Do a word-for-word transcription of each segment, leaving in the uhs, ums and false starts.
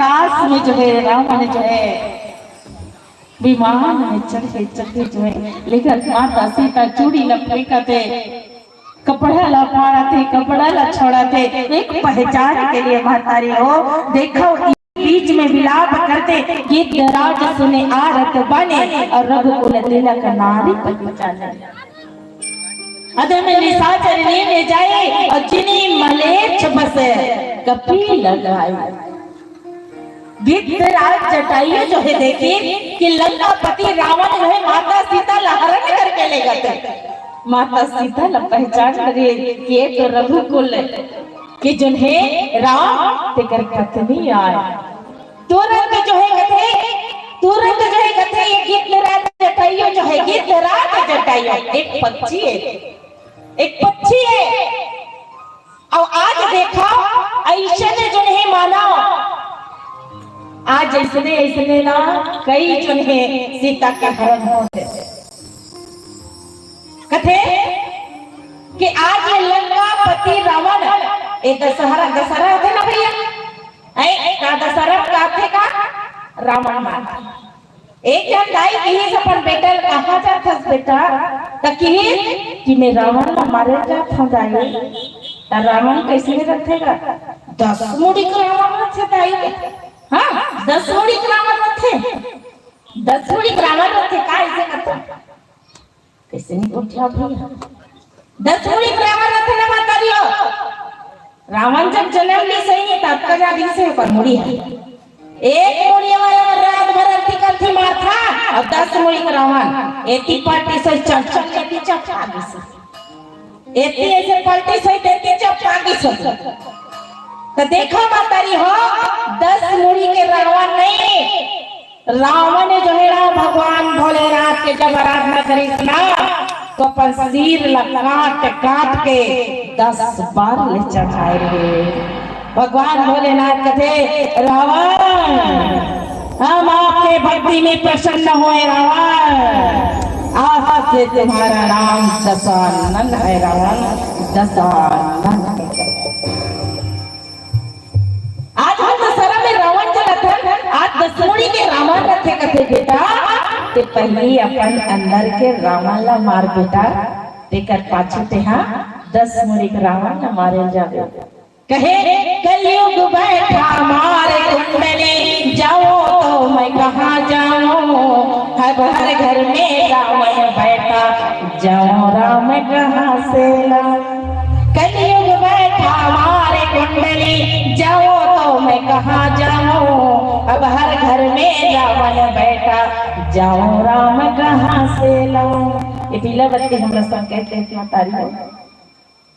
आकाश में जो है रावण जो है विमान में चढ़ के चढ़ के जो है, लेकिन माता सीता चूड़ी ला फेंकत हे, कपड़ा ला फाड़त हे, कपड़ा ला छोड़त हे, एक पहचान के लिए महतारी हो। देखो, बीच में विलाप करते, गिद्धराज सुने आरत बने, और रघुकुल तिलक नारी पहचाने। अधम निशाचर लीन जाए, और जिनि मलेच्छ बसे कपि लगाए। गिद्धराज जटायु जो है, देखिन कि लंकापति रावण जो है, माता सीता ला हरण करके लेगत हे। माता सीता ला पहचान करे कि ये तो रघुकुल के जोन हे राम, तेकर पत्नी आय। तुरंत जो है कथे, तुरंत जो है कथे, ये गिद्धराज जटायु जो है, गिद्धराज जटायु एक पक्षी हे, एक पक्षी हे। अउ आज देखा, अइसने जोन हे मानव, आज अइसने, अइसने ना कई जोन हे सीता के हरण होत हे। कथे कि आज ये लंकापति रावण, ये दशहरा, दशहरा होथे ना भैया, ऐ का दशहरा का थे का? रावण मार। एक झन दाई किहिस अपन बेटा ल, "कहाँ जात हस बेटा?" त किहिस कि "मैं रावण ला मारे जात हूँ दाई।" त रावण कइसने रथे गा? दस मुड़ी के रावण रथे दाई। हाँ, दस मुड़ी के रावण रथे। दस मुड़ी के रावण रथे का? अइसे कथे। कइसे नहीं उठा भैया? दस मुड़ी के रावण रथे ना महतारी हो। रावण जब जनम लिस हे, तब का जादी से ओकर मुड़ी हे। एक मुड़ी वाला रात भर अरथी करथी मारथा, अउ दस मुड़ी के रावण एती पलटिस हे, चल चल एती चपका दिस हे। एती अइसे पलटिस हे, तेती चपका दिस हे। त देखो महतारी हो, दस मुड़ी के रावण नहीं, रावण जो हे ना, भगवान भोलेनाथ के जब आराधना करिस ना, तो अपन सिर ला काट काट के दस बार ले चढ़ाए हे। भगवान भोलेनाथ कथे, "रावण, हम आपके भक्ति में प्रसन्न होए रावण, आज से तुम्हारा नाम दशानन है रावण, दशानन।" आज हम दशहरा में रावण जलाथन, आज दस मुड़ी के रावण रथे कथे बेटा, ते पहिली अपन अंदर के रावण ला मार बेटा, तेकर पाछू तेहा दस मुड़ी के रावण ला मारे जाबे। कहे, "कलयुग बैठा मार कुंडली, जाऊं तो मैं कहाँ जाऊं, हर हर घर में रावण बैठा, जाऊं राम कहाँ से लाऊं।" कलयुग बैठा मारे कुंडली, जाऊं तो मैं कहाँ जाऊं, अब हर घर में रावण बैठा, जाऊं राम कहाँ से लाऊं। ये पीला बत्ती हमरा संग कहते हैं महतारी हो।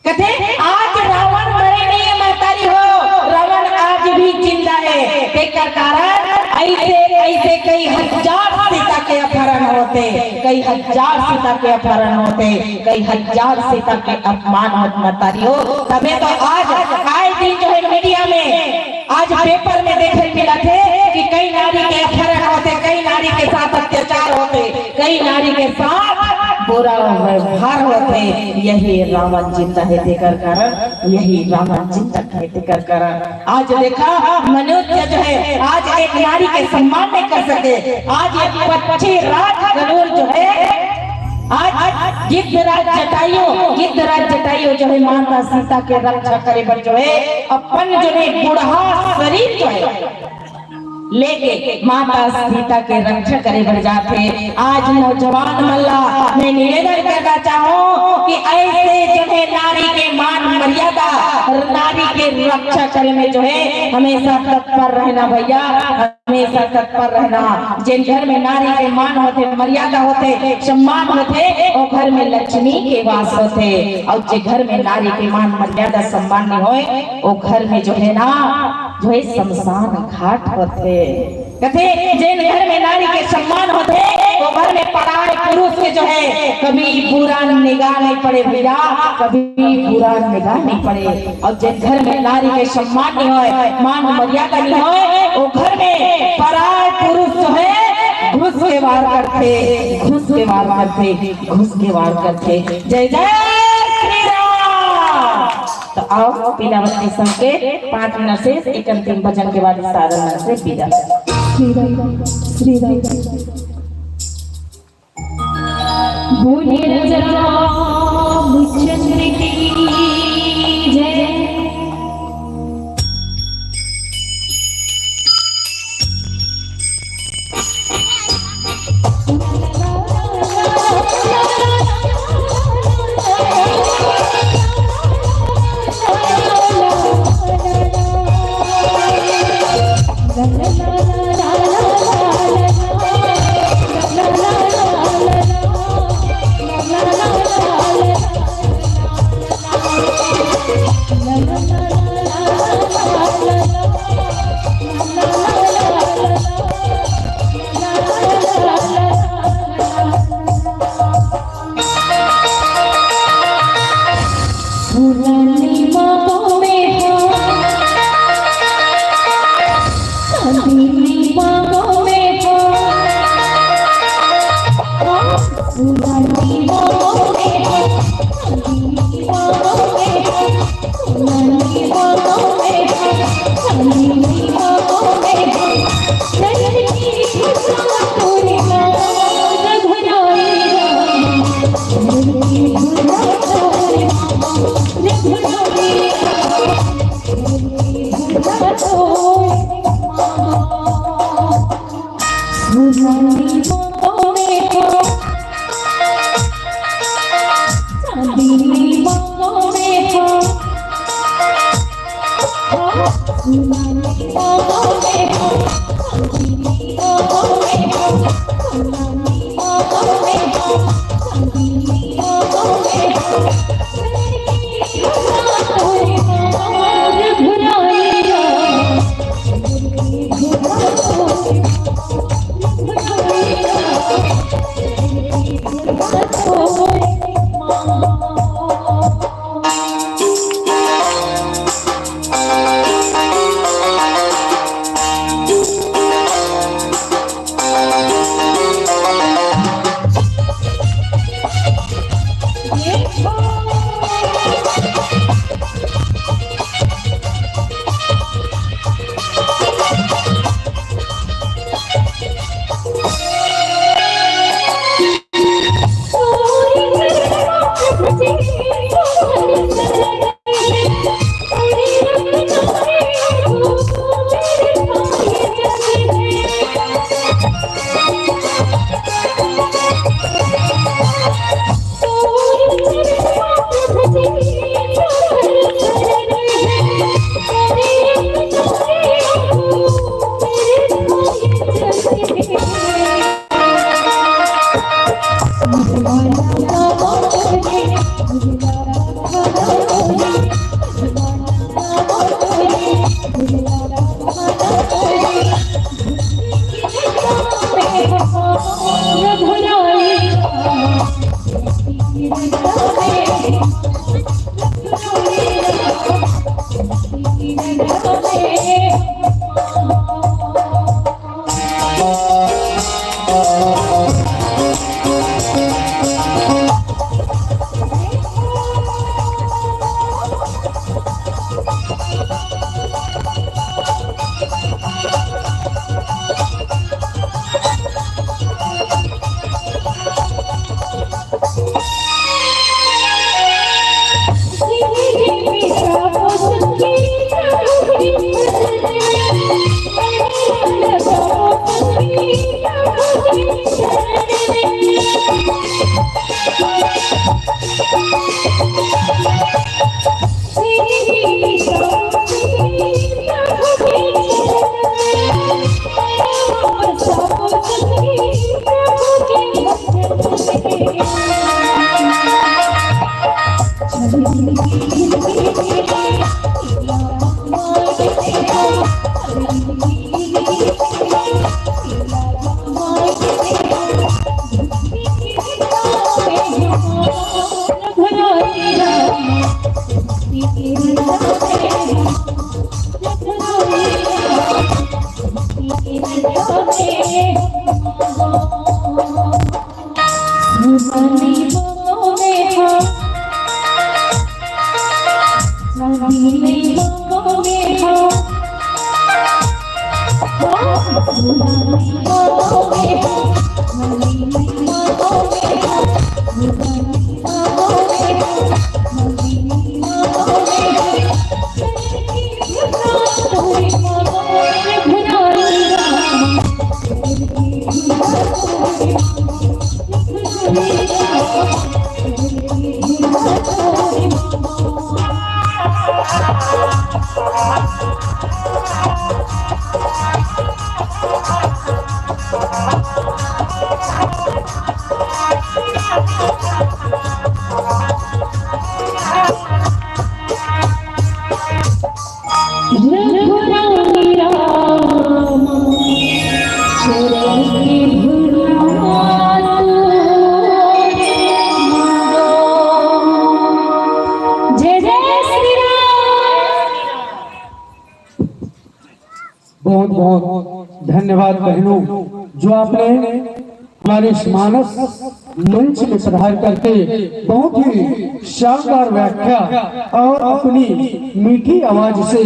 कथे, आज रावण मरे नहीं है महतारी हो, रावण आज भी जिंदा है। तेकर कारण ऐसे, ऐसे कई हजार सीता के अपहरण होथे, कई हजार सीता के अपहरण होथे, कई हजार सीता के अपमान होत महतारी हो। तभे तो आज आए दिन जो है मीडिया में, आज पेपर में देखे मिलथे कि कई नारी के अपहरण होथे, कई नारी के साथ अत्याचार होथे, कई नारी के साथ बुरा व्यवहार होथे। यही रावण जिंदा है तेकर कारण, यही रावण जिंदा है तेकर कारण। आज देखा, मनुष्य जो है, आज एक नारी के सम्मान नहीं कर सके। आज एक पक्षी राज गरुड़ जो है, आज गिद्धराज जटायु, गिद्धराज जटायु जो है, माता सीता के रक्षा करे बर जो है, अपन जो है बूढ़ा शरीर जो है लेके माता सीता के रक्षा करे बर जाथे। आज नौजवान मन ला मैं निवेदन करना चाहूं कि ऐसे जो है नारी के मान मर्यादा, नारी के रक्षा करे में जो है हमेशा तत्पर रहना भैया, हमेशा तत्पर रहना। जेन घर में नारी के मान होथे, मर्यादा होथे, सम्मान होथे, ओ घर में लक्ष्मी के वास होथे। अउ जे घर में नारी के मान मर्यादा सम्मान नहीं होए, ओ घर में जो है ना, जो है शमशान घाट होथे। कथे, जेन घर में नारी के सम्मान होथे, ओ घर में पराय पुरुष के जो है कभी बुरा निगाह नहीं पड़े भैया, कभी बुरा निगाह नहीं पड़े। अउ जेन घर में नारी के सम्मान नहीं होए, मान मर्यादा नहीं होए, ओ घर में पराय पुरुष जो है घुस के वार करथे, घुस के वार करथे, घुस के वार करथे। जय जय श्री राम। तो आओ, पीला बत्ती संकेत, पाँच मिनट से एक अंतिम भजन के बाद साधन से विदा। श्री राम, श्री राम। बोले रामचंद्र की जय। जय जय श्री राम। बहुत बहुत धन्यवाद बहनों, जो आपने हमारे इस मानस मंच में पधार करके बहुत ही शानदार व्याख्या और अपनी मीठी आवाज से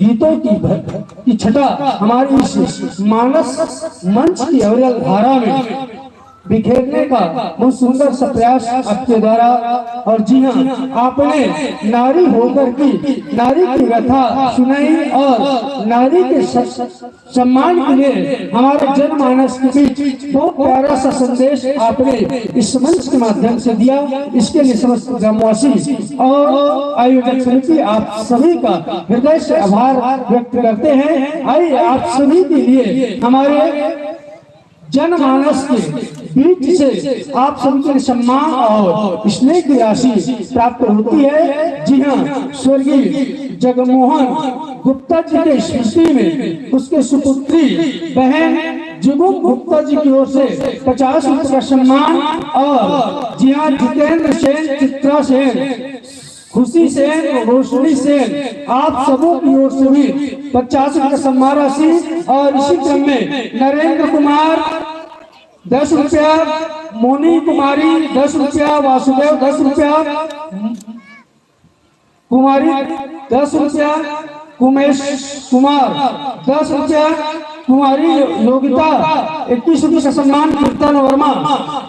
गीतों की भ- की छटा हमारे इस मानस मंच की अविरल धारा में बिखेरने का बहुत सुंदर सा प्रयास आपके द्वारा। और जी हाँ, आपने नारी होकर की नारी की व्यथा सुनाई और नारी के स- सम्मान के लिए हमारे जनमानस के बीच बहुत प्यारा सा संदेश आपने इस मंच के माध्यम से दिया। इसके लिए समस्त ग्रामवासी और आयोजक समिति आप सभी का हृदय से आभार व्यक्त करते हैं। आइए, आप सभी के लिए हमारे जनमानस के बीच से आप सभी के लिए सम्मान और स्नेह की राशि प्राप्त होती है। जी हाँ, स्वर्गीय जगमोहन गुप्ता जी के स्मृति में उसके सुपुत्री बहन जुगुम गुप्ता जी की ओर से पचास रुपए का सम्मान। और जी हाँ, जितेंद्र सेन, चित्रा सेन, खुशी सेन, रोशनी सेन, आप सबों की ओर से भी पचास रुपए का सम्मान राशि। और इसी क्रम में नरेंद्र कुमार दस रुपया, मोनी कुमारी दस रुपया, वासुदेव दस रुपया, कुमारी दस रुपया, कुमेश कुमार दस रुपया, कुमारी योगिता इक्कीस रुपये का सम्मान, कीर्तन वर्मा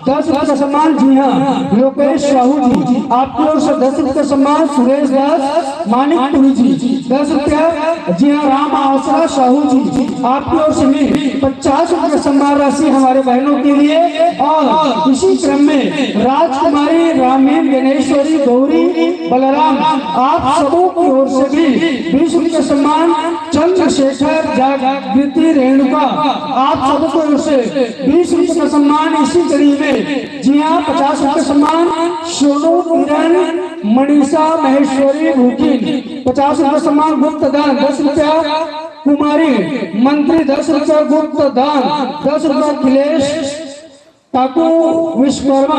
दस रुपये का सम्मान, जी हाँ, लोकेश साहू जी आपकी ओर से दस रुपये का सम्मान, सुरेश दास मानिकपुरी जी दस रुपया, जी हाँ, राम आसरा साहू जी आपकी ओर से भी पचास रुपये का सम्मान राशि हमारे बहनों के लिए। और इसी क्रम में राजकुमारी, रामीन, गणेश्वरी, गौरी, बलराम, आप सबों की ओर से भी बीस रुपये का सम्मान, चंद्रशेखर, जागृति, रेणुका, आप सबों की ओर से बीस रुपये का सम्मान। इसी कड़ी में जी हाँ, पचास रुपये सम्मान, सोनू, किरण, मनीषा, महेश्वरी, भूखिन, पचास रुपये सम्मान, गुप्त दान दस रुपया, कुमारी मंत्री दस रुपया, गुप्त दान दस रुपया, अखिलेश ठाकुर विश्वकर्मा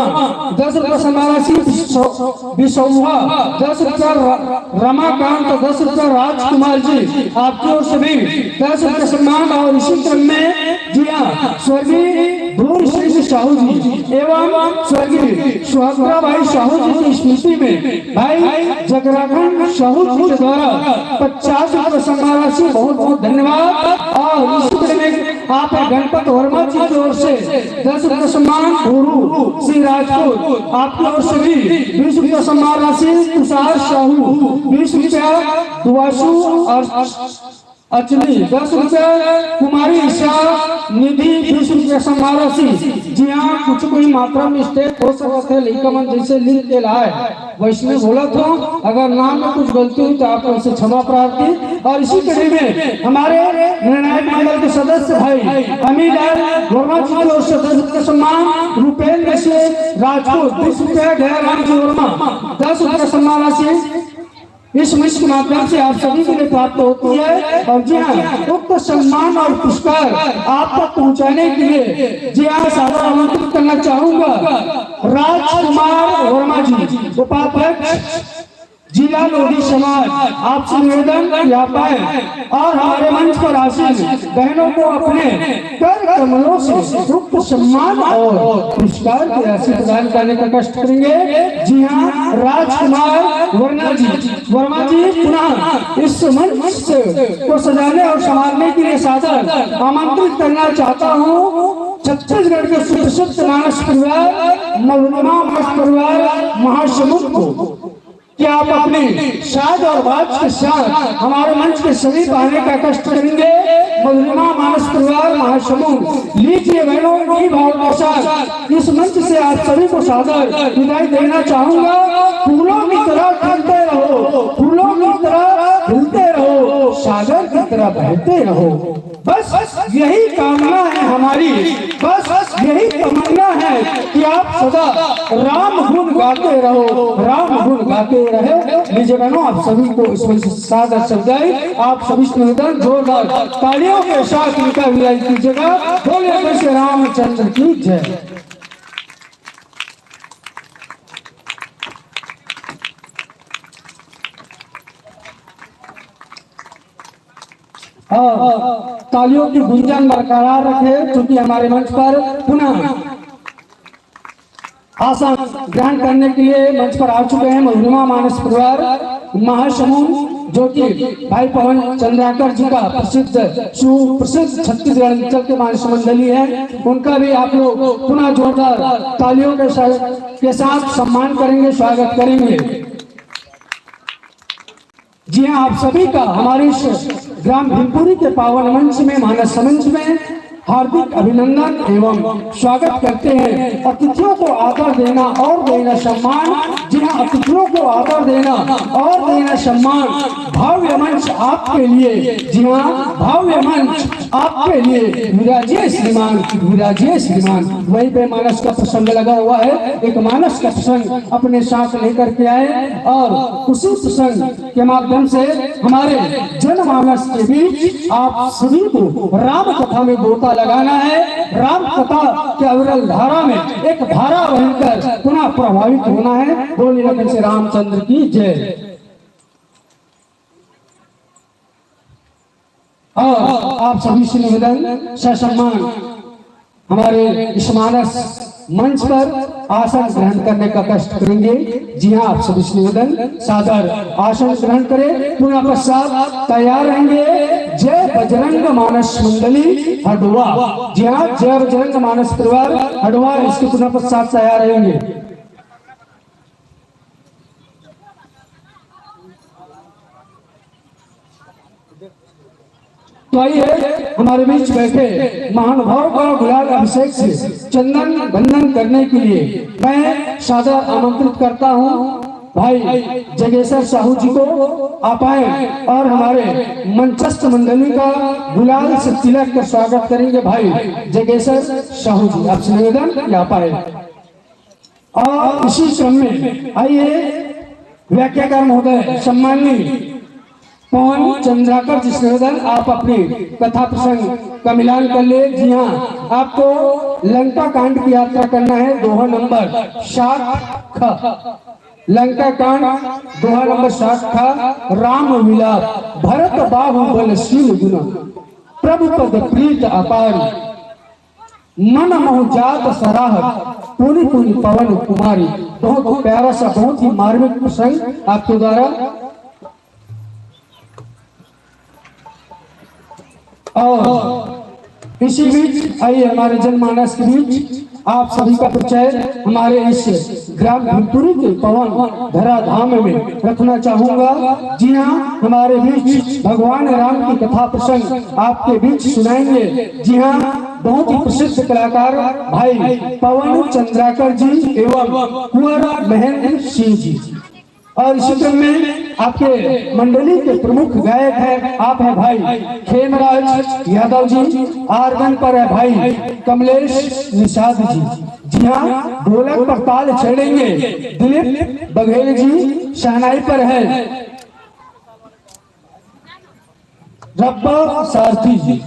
दस रुपया सम्मान राशि, बिसौ- बिसौहा दस रुपया, र- रमाकांत दस रुपया, राजकुमार जी आपकी ओर से भी दस रुपया सम्मान। और इसी क्रम में जी हाँ, स्वर्गीय भूर सिंह साहू जी एवं स्वर्गीय सुभद्रा बाई साहू जी की स्मृति में भाई जगराखंड साहू जी के द्वारा पचास रुपये सम्मान राशि, बहुत बहुत धन्यवाद। और इसी क्रम में आप गणपत वर्मा जी की ओर से दस रुपये सम्मान, गुरु श्री राजपूत आपकी ओर से भी बीस रुपये सम्मान राशि, तुषार साहू बीस रुपया, दुआशु और अचली दस रुपया, कुमारी ईशा निधि बीस रुपया सम्मान राशि। जी हाँ, कुछ कोई मात्रा में mistake हो सकत हे, लइका मन जैसे लिख के लाए वैसने बोलत हों, अगर नाम में कुछ गलती हुई तो आप लोग से क्षमा प्रार्थी। और इसी कड़ी में हमारे निर्णायक मंडल के सदस्य भाई अमीलाल वर्मा जी की ओर से दस रुपये सम्मान, रूपेंद्र सिंह राजपूत बीस रुपया, गया राम जी वर्मा दस रुपये सम्मान राशि इस मंच के माध्यम से आप सभी के लिए प्राप्त होती है। और जी हाँ, उक्त सम्मान और पुरस्कार आप तक पहुंचाने के लिए जी हाँ, सादर आमंत्रित करना चाहूंगा राजकुमार वर्मा जी, उपाध्यक्ष जिला लोधी समाज आपसे निवेदन कि आप आए और हमारे मंच पर आसीन बहनों को अपने कर कमलों से उक्त सम्मान और पुरस्कार की राशि प्रदान करने का कष्ट करेंगे। जी हाँ, राजकुमार वर्मा जी, वर्मा जी पुनः इस मंच से, को सजाने और संभालने के लिए सादर आमंत्रित करना चाहता हूँ छत्तीसगढ़ के सुप्रसिद्ध मानस परिवार, मधुरमा मानस परिवार महासमुंद को, कि आप अपने साज और बाज के साथ हमारे मंच के समीप आने का कष्ट करेंगे। मधुरमा मानस परिवार महासमुंद, लीजिए बहनों, की भाव के साथ इस मंच से आप सभी को सादर विदाई देना चाहूंगा। फूलों की तरह खिलते रहो, फूलों की तरह खिलते रहो, सागर की तरह बहते रहो। बस यही कामना है हमारी, बस यही तमन्ना है कि आप सदा राम गुण गाते रहो, राम गुण गाते रहो। लीजिए बहनों, आप सभी को इस वजह से सादर समुदाय, आप सभी से निवेदन, जोरदार तालियों के साथ इनका विदाई कीजिएगा। बोलिए जय श्री रामचंद्र की जय। और तालियों की गुंजन बरकरार रखे, क्योंकि हमारे मंच पर पुनः आसन ग्रहण करने के लिए मंच पर आ चुके हैं मधुरमा मानस परिवार महासमुंद, जो कि भाई पवन चंद्राकर जी का प्रसिद्ध, सुप्रसिद्ध छत्तीसगढ़ अंचल के मानस मंडली है। उनका भी आप लोग पुनः जोरदार तालियों के साथ, के साथ सम्मान करेंगे, स्वागत करेंगे। जी हाँ, आप सभी का हमारे इस ग्राम भीमपुरी के पावन मंच में, मानस मंच में हार्दिक अभिनंदन एवं स्वागत करते हैं। अतिथियों को आदर देना और देना सम्मान। जी हाँ, अतिथियों को आदर देना और देना सम्मान। भव्य मंच आपके लिए। जी हाँ, भव्य मंच आपके लिए विराजिए श्रीमान, विराजिए श्रीमान। वहीं पे मानस का प्रसंग लगा हुआ है, एक मानस का प्रसंग अपने साथ लेकर के आए और उसी प्रसंग के माध्यम से हमारे जनमानस के बीच आप सभी को राम कथा में गोता लगाना है, राम कथा के अविरल धारा में एक धारा बनकर पुनः प्रवाहित होना है। बोलिए लखन से रामचंद्र की जय। और आप सभी से निवेदन, ससम्मान हमारे इस मानस मंच पर आसन ग्रहण करने का कष्ट करेंगे। जी हाँ, आप सभी से निवेदन, सादर आसन ग्रहण करें। पुनः पश्चात तैयार रहेंगे जय बजरंग मानस मंडली हडवा। जी हाँ, जय बजरंग मानस परिवार हडवा, इसके पुनः पश्चात तैयार रहेंगे। तो आइए, हमारे बीच बैठे महानुभाव का गुलाल अभिषेक से चंदन वंदन करने के लिए मैं सादर आमंत्रित करता हूँ भाई जगेश्वर साहू जी को। आप आए और हमारे मंचस्थ मंडली का गुलाल से तिलक कर स्वागत करेंगे भाई जगेश्वर साहू जी। आपसे निवेदन कि आप आए। और इसी क्रम में आइए, व्याख्याकार महोदय, सम्माननीय पवन चंद्राकर जी से निवेदन, आप अपनी कथा प्रसंग का मिलान कर ले। जी हाँ, आपको लंका कांड की यात्रा करना है, दोहा नंबर सात ख, लंका कांड, दोहा नंबर सात ख, राम विलाप। भरत बाहुबल शील गुण, प्रभु पद प्रीत अपार, मन मोह जात सराह, पुनि पुनि पवन कुमारी। बहुत प्यारा सा, बहुत ही मार्मिक प्रसंग आपके द्वारा। और इसी बीच आइए, हमारे जनमानस के बीच आप सभी का परिचय हमारे इस ग्राम भीमपुरी के पवन धरा धाम में रखना चाहूंगा। जी हाँ, हमारे बीच भगवान राम की कथा प्रसंग आपके बीच सुनाएंगे। जी हाँ, बहुत ही प्रसिद्ध कलाकार भाई पवन चंद्राकर जी एवं कुंवर महेंद्र सिंह जी। और इसी क्रम में आपके मंडली के प्रमुख गायक हैं, आप हैं भाई खेमराज यादव जी, आर्गन पर है भाई कमलेश निषाद जी। जी हाँ, ढोलक पर ताल छेड़ेंगे दिलीप बघेल जी, शहनाई पर है रब्बा सारथी जी।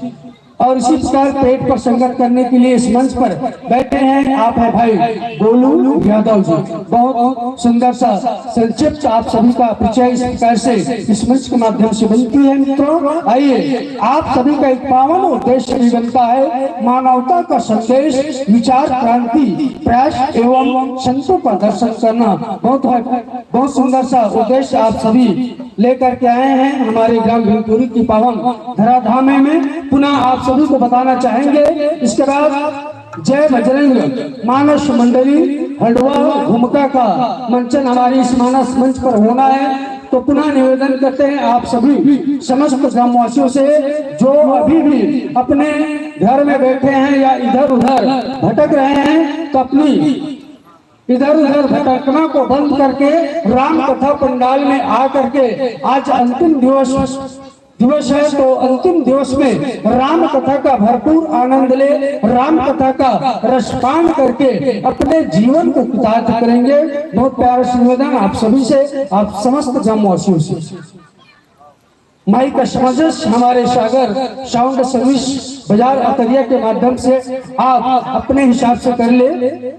और इसी प्रकार पेट पर संगत करने के लिए इस मंच पर बैठे हैं, आप है भाई गोलू यादव जी। बहुत सुंदर सा संक्षिप्त आप सभी का परिचय इस प्रकार से इस मंच के माध्यम से बनती है। मित्रों, आइए, आप सभी का एक पावन उद्देश्य भी बनता है, मानवता का संदेश, विचार क्रांति, प्रयास एवं संतों का दर्शन करना। बहुत है, बहुत सुंदर सा उद्देश्य आप सभी लेकर के आए हैं हमारे ग्राम भीमपुरी की पावन धराधामे में। पुनः आप सभी को बताना चाहेंगे, इसके बाद जय बजरंग मानस मंडली हंडवा घुमका का मंचन हमारे इस मानस मंच पर होना है। तो पुनः निवेदन करते हैं आप सभी समस्त ग्रामवासियों से, जो अभी भी अपने घर में बैठे हैं या इधर उधर भटक रहे हैं, तो अपनी इधर उधर भटकना को बंद करके राम कथा पंडाल में आ करके आज अंतिम दिवस, दिवस है, तो अंतिम दिवस में राम कथा का भरपूर आनंद ले, राम कथा का रसपान करके अपने जीवन को कृतार्थ करेंगे। बहुत प्यारा सा निवेदन आप सभी से, आप समस्त ग्रामवासियों से। माइक का समंजस हमारे सागर साउंड सर्विस बाजार अतरिया के माध्यम से आप अपने हिसाब से कर ले।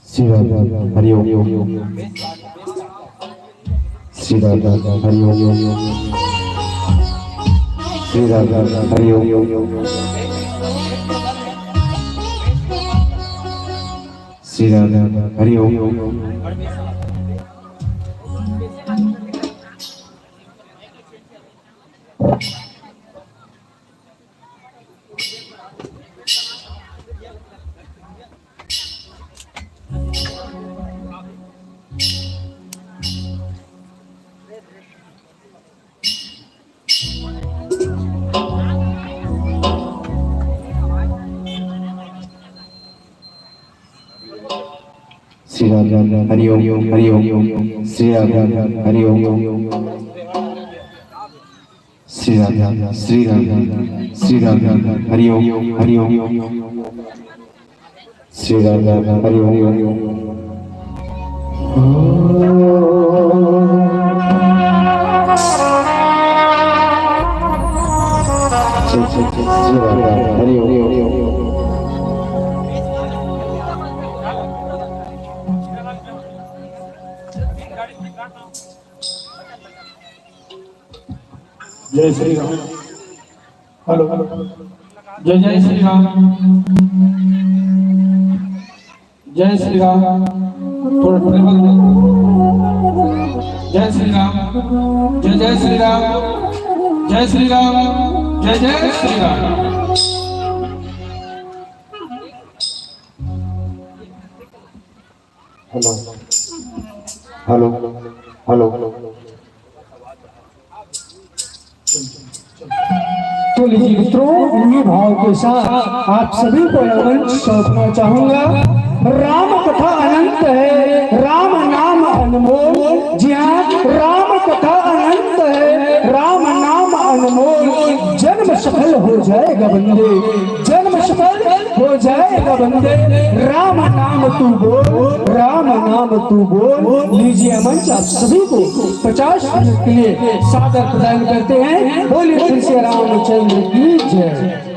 श्री राम, हरि ओम। श्री राम, हरि ओम। श्री राम, हरि ओम। श्री राम, हरि ओम। श्री राम, हरि ओम, हरि ओम। श्री राम, हरि ओम। श्री राम, श्री राम, श्री राम, हरि ओम, हरि ओम। श्री राम, हरि ओम। श्री राम, हरि ओम। जय श्री राम। हेलो, जय जय श्री राम। जय श्री राम। थोड़ा ट्रेवल। जय श्री राम। जय जय श्री राम। जय श्री राम। जय जय Shri Ram. Hello, hello, hello. तो लीजिए मित्रों, उन्हीं भाव के साथ आप सभी को यह मंच सौंपना चाहूंगा। राम कथा अनंत है, राम नाम अनमोल। जी हाँ, राम कथा अनंत है, राम नाम अनमोल। जन्म सफल हो जाएगा बंदे, जन्म सफल हो जाएगा बंदे। राम नाम तू बोल, राम नाम तू बोल। लीजिए मंच आप सभी को पचास मिनट के लिए सादर प्रदान करते हैं। बोलिए फिर से रामचंद्र की जय।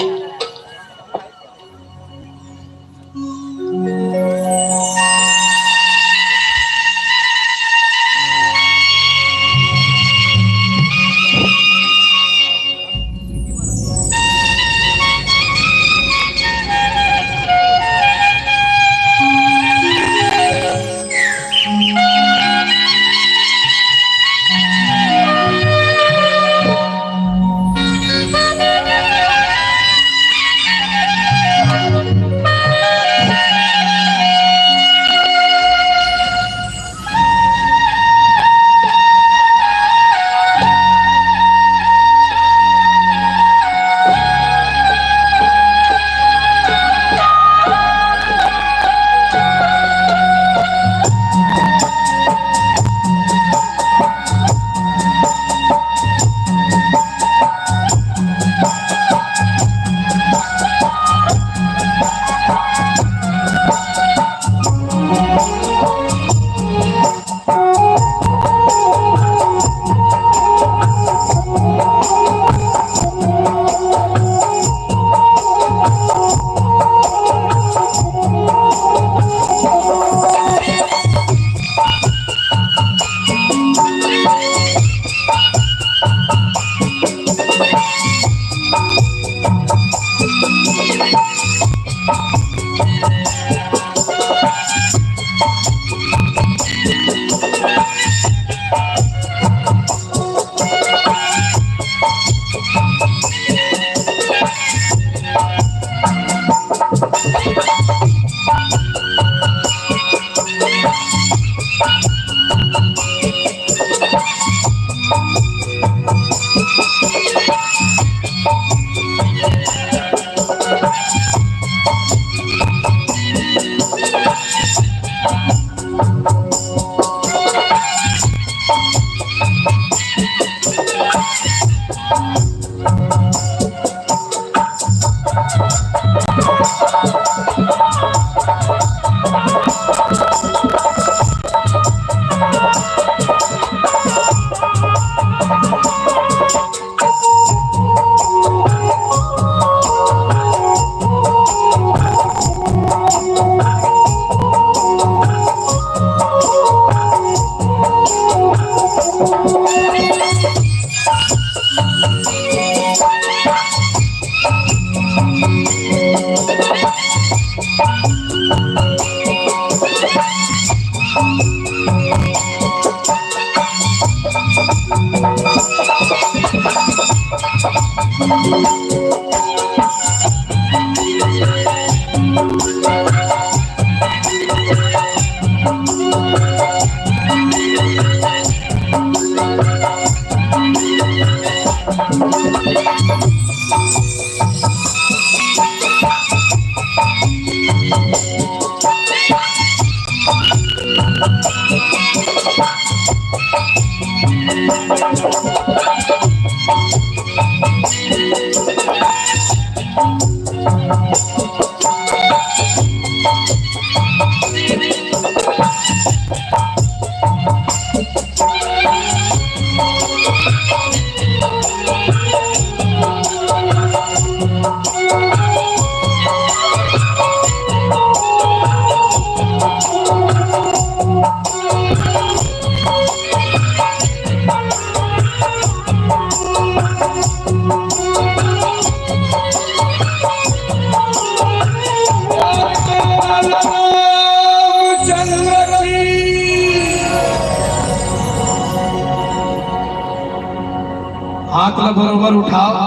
हाथ ला बरोबर उठाओ,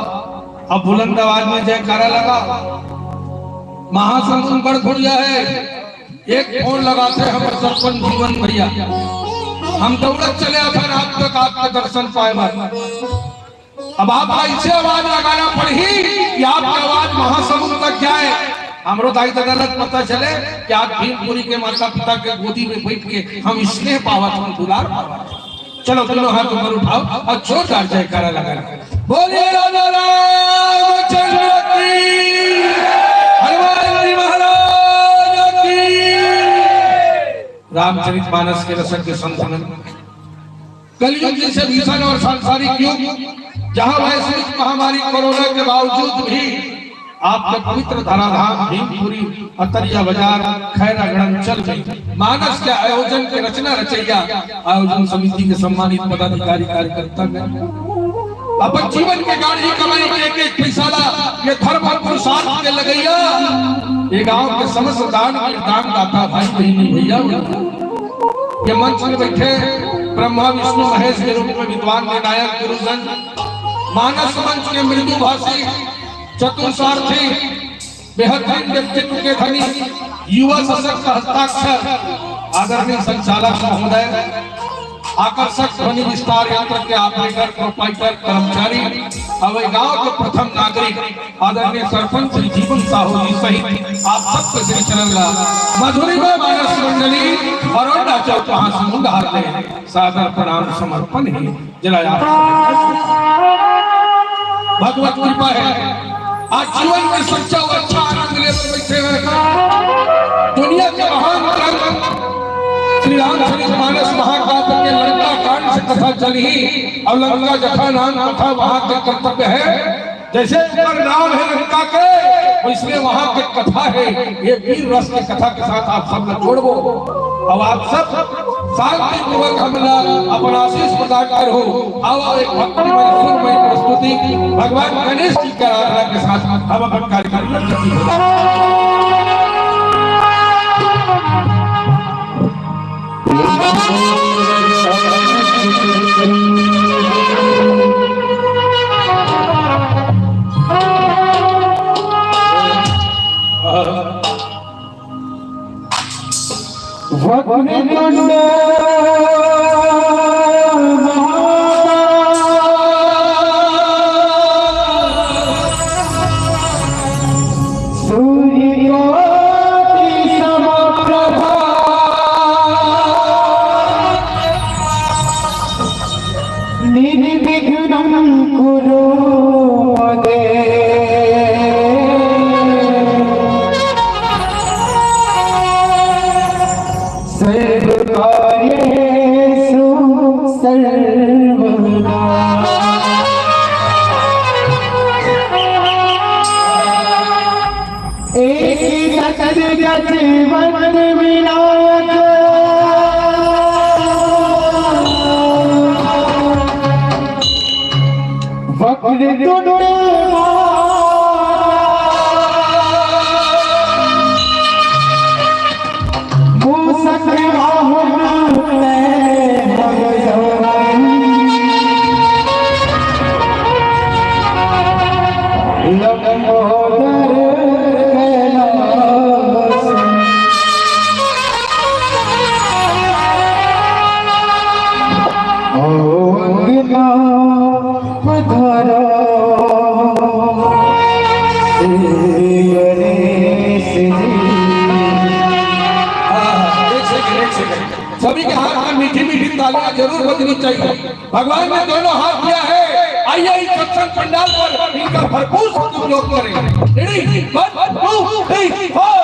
अब बुलंद आवाज में जयकारा लगाओ। महासंगम बड़ खुड़ जाए। एक फोन लगाथे हमर सरपंच जीवन भैया, हम दौड़त चले आथन आप तक आपके दर्शन पाए बर। अब आप ऐसे आवाज लगाना पड़ही कि आपके आवाज महासमुंद तक जाए, हमरो दाई ददा ल पता चले कि आज भीमपुरी के माता पिता के गोदी में बैठ के हम स्नेह पावत हन, दुलार पावत हन। चलो, दोनों हाथ ऊपर उठाओ और जोरदार जयकारा लगाओ। बोलिए राजा रामचंद्र की, हनुमान जी महाराज की। रामचरित मानस के रसज्ञ संत गण, कलयुग जैसे भीषण और सांसारिक युग, जहां वैश्विक महामारी कोरोना के बावजूद भी आपके पवित्र धराधाम भीमपुरी अतरिया बाजार खैरागढ़ अंचल में मानस के आयोजन के रचना रचैया आयोजन समिति के सम्मानित पदाधिकारी कार्यकर्ता ने अपन जीवन के गाड़ी कमाई के एक एक पैसा ला ये धर्म और पुरुषार्थ के लगैया ये गांव के समस्त दान दाता भाई बहनी भैया ये मंच में बैठे ब्रह्मा विष्णु महेश के रूप में विद्वान निर्णायक गुरुजन, मानस मंच के मृदुभाषी चतुर सारथी, बेहतरीन व्यक्तित्व के धनी, युवा सशक्त हस्ताक्षर आदरणीय संचालक महोदय, आकर्षक ध्वनि विस्तार यंत्र के ऑपरेटर, प्रोपाइटर, कर्मचारी, अउ गांव के प्रथम नागरिक आदरणीय सरपंच श्री जीवन साहू जी सहित आप सबके श्री चरण ला मधुरिमा मानस मंडली और अंडा चौक महासमुंद हार्दिक सादर प्रणाम समर्पण हे। जरा आप भगवत कृपा हे, आज जीवन में सच्चा और अच्छा आनंद ले बैठे हुए दुनिया के महान ग्रंथ श्री रामचरित मानस महाकाव्य के लंका कांड से कथा चली और लंका जथा नाम कथा वहां के कर्तव्य हे। जैसे ऊपर नाम हे लंका के, वैसने वहां के कथा हे। ये वीर रस के कथा के साथ आप सब ला जोड़बो। अब आप सब शांतिपूर्वक हमला अपन आशीष प्रदान करहू। आओ एक भक्तिमय सुरमय प्रस्तुति भगवान गणेश जी के आराधना के साथ हम अपन कार्यक्रम प्रस्तुति वक्रतुंड सूर्यकोटि समप्रभा निर्विघ्नं कुरु मे देव। सर्वकार्येषु सर्वदा। एक दंत गजवंत विनायक। वक्रतुंड मूषक वाहन तें हर धरम। लंबोदर कैलास अंगना पधारा श्री गणेश जी। हाँ, एक सेकंड, एक सेकंड। सभी के हाथ में मीठी मीठी तालियां जरूर बजनी चाहिए। भगवान ने दोनों हाथ दिया है, आइए इस सत्संग पंडाल पर इनका भरपूर सदुपयोग करें। Ready? One, two, three, four.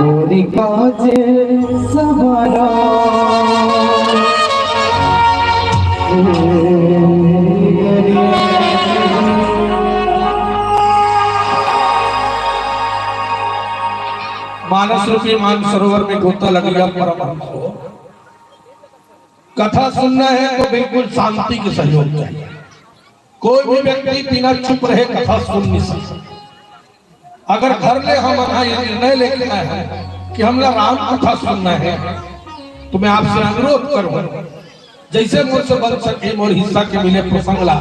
मोरी काजे सवारा। मानस रूपी मानसरोवर में गोता लगिया परमहंस हो। कथा सुनना है तो बिल्कुल शांति के सहयोग चाहिए। कोई भी व्यक्ति बिना चुप रहे कथा सुन नहीं सकता। अगर घर ले हम यहाँ ये निर्णय लेके आए हैं कि हमला राम कथा सुनना है, तो मैं आपसे अनुरोध करूँ, जैसे मोर से बन सके, मोर हिस्सा के मिले प्रसंग ला,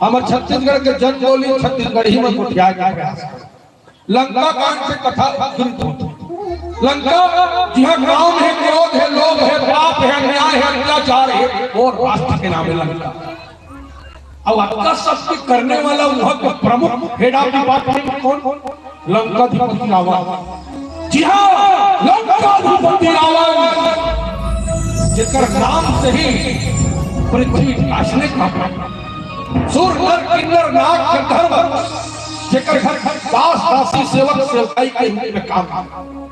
हमर छत्तीसगढ़ के जन बोली छत्तीसगढ़ी में गोठियाए के प्रयास करें। लंका कांड से कथा शुरू होती। लंका, जिहाँ काम है, क्रोध है, लोभ है, पाप है, अन्याय है, अत्याचार है, वो राष्ट्र के नाम है लंका। अब अतका सब के करने वाला वहाँ के प्रमुख head of department कौन? लंकाधिपति रावण। जी हाँ, लंकाधिपति रावण, जेकर नाम से ही पृथ्वी आकाश में कांपे। सुर नर किन्नर नाग गंधर्व, जेकर घर दास दासी सेवक सेवकाई के रूप में काम,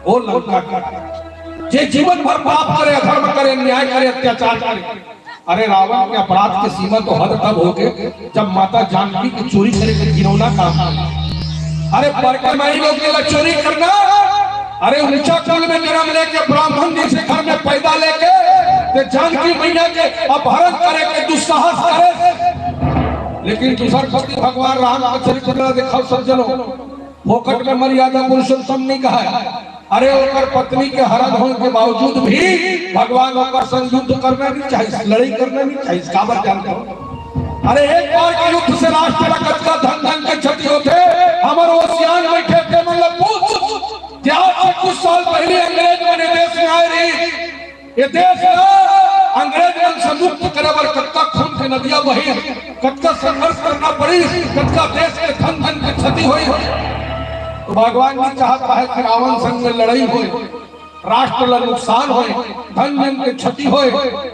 वो लंका का, जे जीवन भर पाप करे, अधर्म करे, अन्याय करे, अत्याचार करे। अरे रावण के अपराध के सीमा तो हद तब हो गए जब माता जानकी की चोरी करे के घिनौना काम। अरे बड़के माई लोग के ला चोरी करना, अरे ऊंचा कुल में जन्म लेके ब्राह्मण जैसे घर में पैदा लेके ते जानकी मैया के अपहरण करे के दुस्साहस करे। लेकिन दूसर पति भगवान राम का चरित्र ला देखो सज्जनों, फोकट में मर्यादा पुरुषोत्तम नहीं कहा है। अरे ओकर पत्नी के हरण होने के बावजूद भी भगवान ओकर संग युद्ध करना नहीं चाहिए, लड़ाई करना नहीं चाहिए, काबर जानते हो? अरे एक बार के युद्ध से राष्ट्र ला कतका धन धन के क्षति होते। हमर वो सियान बैठे थे, मतलब पूछ, जे आज से कुछ साल पहले अंग्रेज मन ये देश में आए रही, ये देश ला अंग्रेज मन से मुक्त करे बर कतका खून के नदिया बही, कतका संघर्ष करना पड़ी, कतका देश के धन धन के क्षति हुई। तो भगवान जी चाहत है कि रावण संग में लड़ाई होए, राष्ट्र ला नुकसान होए, धन धन के क्षति होए,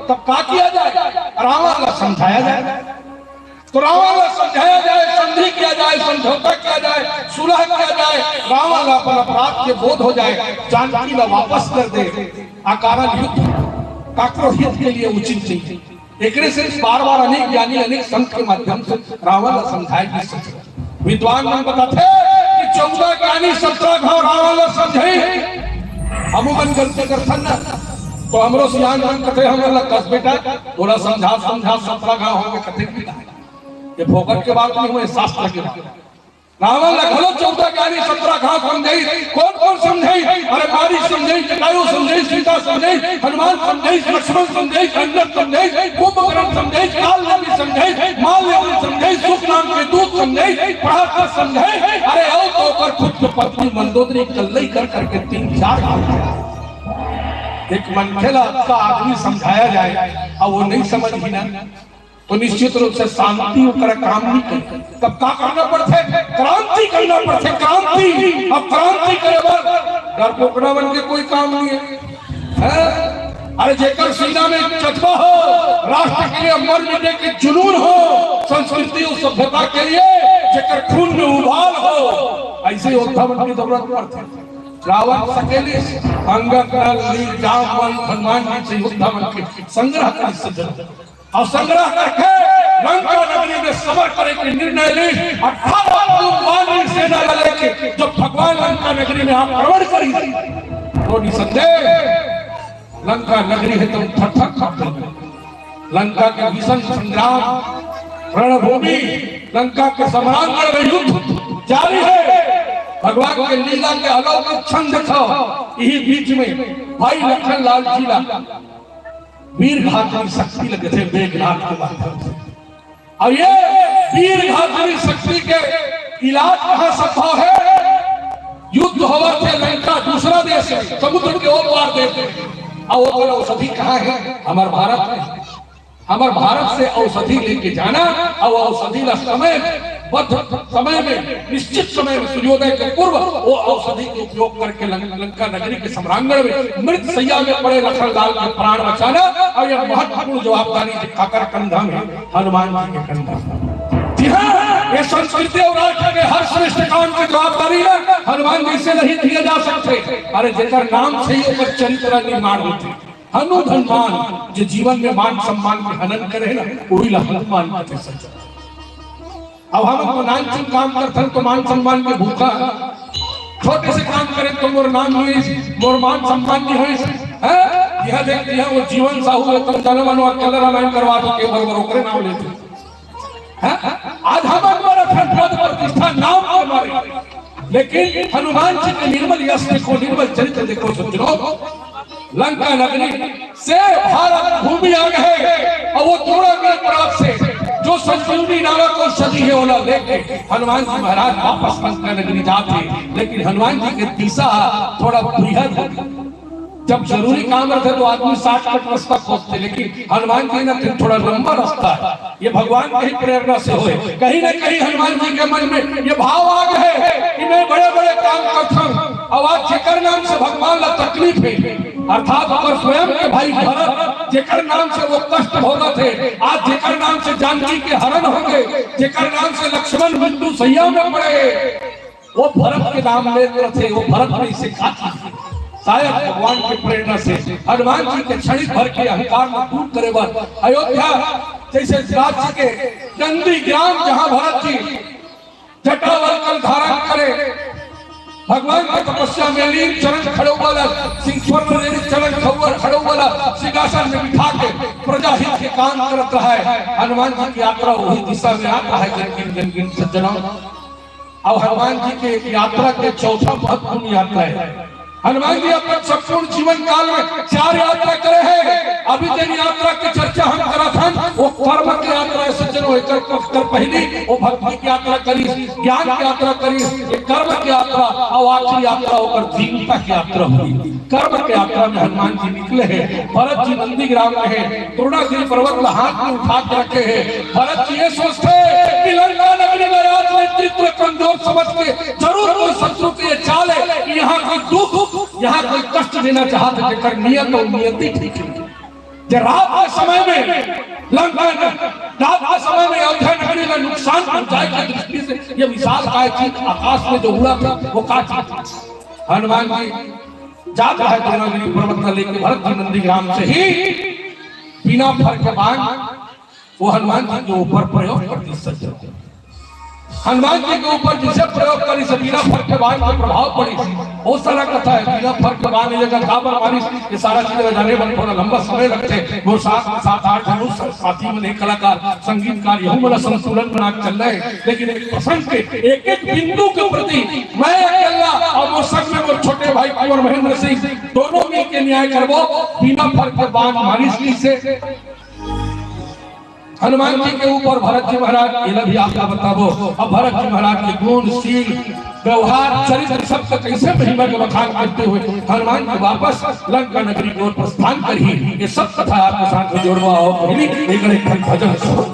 तब का किया जाए? रावण ला समझाया जाए। तो रावण ला समझाया जाए, संधि किया जाए, समझौता किया जाए, सुलह किया जाए, रावण ला अपन अपराध के बोध हो जाए, जानकी ला वापस कर दे। अकारण युद्ध काकरो हित के लिए उचित नहीं। एकरे से बार बार अनेक ज्ञानी अनेक संत के माध्यम से रावण ला समझाए की सोच। विद्वान मन बताथे कि चौदह ज्ञानी सत्रह घाव रावण ला समझे। हमू मन गलती करथन ना, तो हमरो सियान मन कथे हमन ला, कस बेटा, थोड़ा समझा समझा सत्रह घाव होगे कथे की। ये फोकट के बात नहीं हुए, शास्त्र के बात। रावण ला घलो चौदह ज्ञानी सत्रह घाव समझाई। कौन कौन समझाई? अरे मारी समझाई, जटायु समझाई, सीता समझाई, हनुमान समझाई, लक्ष्मण समझाई, अंगद समझाई, कुंभकर्ण समझाई, काल नदी समझाई, माल्यवन समझाई, सुख नाम के दूत समझाई, प्रहलाद समझाई। अरे आओ तो ओकर खुद के पत्नी मंदोदरी कल्लई कर करके तीन चार घाव। एक मनखे ला अतका आदमी समझाया जाए और वो नहीं समझ ही ना, तो निश्चित रूप से शांति ओकरा काम नहीं करे। तब का करना पड़थे? क्रांति करना पड़थे, क्रांति। अब क्रांति करे बर डरपोकना मन के कोई काम नहीं है, हैं? अरे जेकर सीना में जज्बा हो, राष्ट्र के लिए मर मिटे के जुनून हो, संस्कृति और सभ्यता के लिए जेकर खून में उबाल हो, ऐसे योद्धा मन की जरूरत पड़थे। रावण सकेलिस, अंगद, नल, नील, जामवंत, हनुमान जी से योद्धा मन के संग्रह करिस सज्जन। और संग्रह करके लंका नगरी में सभा करे के निर्णय ली। अठारह कुंभ वानरी सेना ला लेके जब भगवान लंका नगरी में आक्रमण करिस, तो निसंदेह लंका नगरी हे तो थर थर कांपे। लंका के भीषण संग्राम, रणभूमि, लंका के सम्रांगण में युद्ध जारी हे। भगवान के लीला के अलौकिक क्षण देखो। यही बीच में भाई लखन लाल जी ला वीर घातनी शक्ति लगथे मेघनाद के माध्यम से। और ये वीर घातनी शक्ति के इलाज कहाँ संभव हे? युद्ध होवत हे लंका दूसरा देश हे, समुद्र के ओ पार देश हे। और ओकर औषधि कहाँ हे? हमर भारत में। हमर भारत से औषधि लेके जाना और औषधि ला समय बद्ध समय में, निश्चित समय में, सूर्योदय के पूर्व वो औषधि के उपयोग करके लंक-, लंका नगरी के सम्रांगण में मृत शैया में पड़े लखन लाल के प्राण बचाना। और यह महत्वपूर्ण जवाबदारी जे काकर कंधा में हे? हनुमान जी के कंधा में। जी हाँ, ये संस्कृति और राष्ट्र के हर श्रेष्ठ काम की जवाबदारी ना हनुमान जी से नहीं दिया जा सकते। अरे जेकर नाम से ही ओकर चरित्र निर्माण होथे। हनु धनवान, जे जीवन में मान सम्मान के हनन करे ना, वही ला हनुमान कहथे सज्जन। अब हम तो नानचुन काम करथन तो मान सम्मान के भूखा, छोटे से काम करे तो मोर नाम होइस, मोर मान सम्मान नहीं होइस, हैं? यह देख, यह वो जीवन साहू हे, तुम जन्म अनु अकेले रामायण करवा दो, के बरोबर ओकरे नाम लेथे। हैं? आज हमन मरत हन पद प्रतिष्ठा नाम के मारे, लेकिन हनुमान जी के निर्मल यश देखो, निर्मल चरित्र देखो सज्जनों। लंका नगरी से भारत भूमि आ गए और वो द्रोणाग्नि पर्वत से जो संजीवनी नामक औषधि हे, ओला लेके हनुमान जी महाराज वापस लंका नगरी जाथे, लेकिन हनुमान जी के दिशा थोड़ा बृहद हो गई। जब जरूरी काम रहता है तो आदमी शॉर्टकट रास्ता खोजते, लेकिन हनुमान जी ना थे, थोड़ा लंबा रास्ता है। ये भगवान की ही प्रेरणा से होए। कहीं ना कहीं हनुमान जी के मन में ये भाव आ गए कि मैं बड़े बड़े काम करता हूँ। अब आज जेकर नाम से भगवान ला तकलीफ है, अर्थात ओकर स्वयं के भाई भरत जेकर नाम से वो कष्ट भोगत है, आज जेकर नाम से जानकी के हरण हो गए, जेकर नाम से लक्ष्मण मृत्यु सैया में पड़े, वो भरत के नाम लेत रथे, वो भरत में इसे खाती। शायद भगवान की प्रेरणा से हनुमान जी के क्षणिक भर के अहंकार को दूर करे बर अयोध्या जैसे राज्य के नंदी ग्राम, जहाँ भरत जी जटावल्कल धारण करे, भगवान के तपस्या में लीन, चरण खड़े वाला, सिंह स्वर्ण रेणु चरण खड़े वाला सिंहासन में बिठा के प्रजा हित के काम करत रहा है। हनुमान जी की यात्रा वही दिशा में आता है। जन गिन जन गिन सज्जनों, अब हनुमान जी के यात्रा के चौथा महत्वपूर्ण यात्रा है। हनुमान जी अपन संपूर्ण जीवन काल में चार यात्रा करे हैं। अभी जिन यात्रा की चर्चा हम करत हन, वो कर्म की यात्रा है सज्जनों। एकर, एकर पहली वो भक्ति की यात्रा करी, ज्ञान की यात्रा करी, ये कर्म की यात्रा, और आखिरी यात्रा ओकर दीनता की यात्रा हुई। कर्म के यात्रा में हनुमान जी निकले हैं। भरत जी नंदीग्राम में हैं, द्रोणागिरि पर्वत ला हाथ में उठा के रखे हैं। भरत जी ये सोचते हैं कि लंका नगरी में आज मैं चित्र कमजोर समझ के जरूर कोई शत्रु के ये चाल है कि यहाँ कोई दुख, यहाँ कोई कष्ट देना चाहते, जेकर नियत और नियति ठीक है। जे रात के समय में लंका न-, रात के समय में अयोध्या नगरी में नुकसान पहुंचाए की दृष्टि से ये विशालकाय चीज आकाश में जो उड़ा था, वो का चीज? हनुमान जी जाता है द्रोणागिरि पर्वत का लेके भरत जी नंदीग्राम से ही बिना फर के बाण वो हनुमान जी के ऊपर प्रयोग कर दी सज्जन। हनुमान जी के ऊपर जिसे प्रयोग करी से बिना फर के बाण के प्रभाव पड़ी। बहुत सारा कथा है, बिना फर के बाण ये जगह काबर मारिस, ये सारा चीज में जाने में थोड़ा लंबा समय लगते। वो सात, सात आठ जन उस साथी में नहीं, कलाकार, संगीतकार, यहू वाला संतुलन बना के चल रहे हैं। लेकिन एक प्रसंग के एक एक बिंदु के प्रति मैं अकेला और वो संग में वो छोटे भाई कुंवर महेंद्र सिंह दोनों मिल के न्याय करबो। बिना फर के बाण मारिस से हनुमान जी के ऊपर भरत जी महाराज, ये भी आपका बताबो। अब भरत जी महाराज के गुण, शील, व्यवहार, चरित्र, सबका कैसे महिमा के बखान करते हुए हनुमान जी वापस लंका नगरी की ओर प्रस्थान करी, ये सब कथा आपके साथ में जोड़वा। और पहली एक, एक भजन सुनो।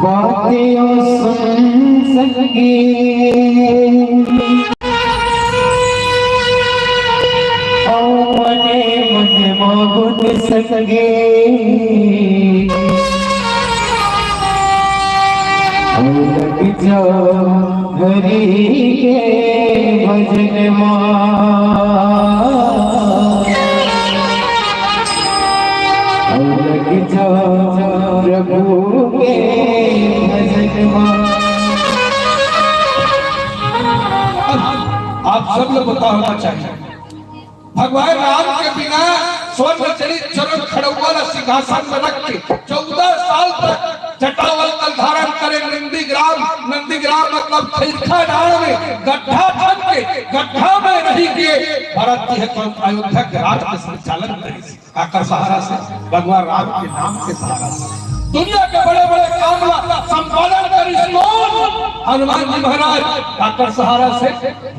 बातें सुन सके और मने मन मोहन सके। लग जाओ हरि के भजन मा, लग जाओ प्रभु के भजन मा। आप सब लोग पता होना चाहिए, भगवान राम के बिना स्वर्ण चरित चरण खड़उआ ला सिंहासन में रख के चौदह साल तक जटावल्कल धारण करे नंदीग्राम, नंदीग्राम मतलब खैरखा डांड़ में गड्ढा खन के गड्ढा में रही के भरत जी हे तो अयोध्या के राज के संचालन करे। काकर सहारा से? भगवान राम के नाम के सहारा से। दुनिया के बड़े बड़े काम ला संपादन करिस कौन? हनुमान जी महाराज। काकर सहारा से?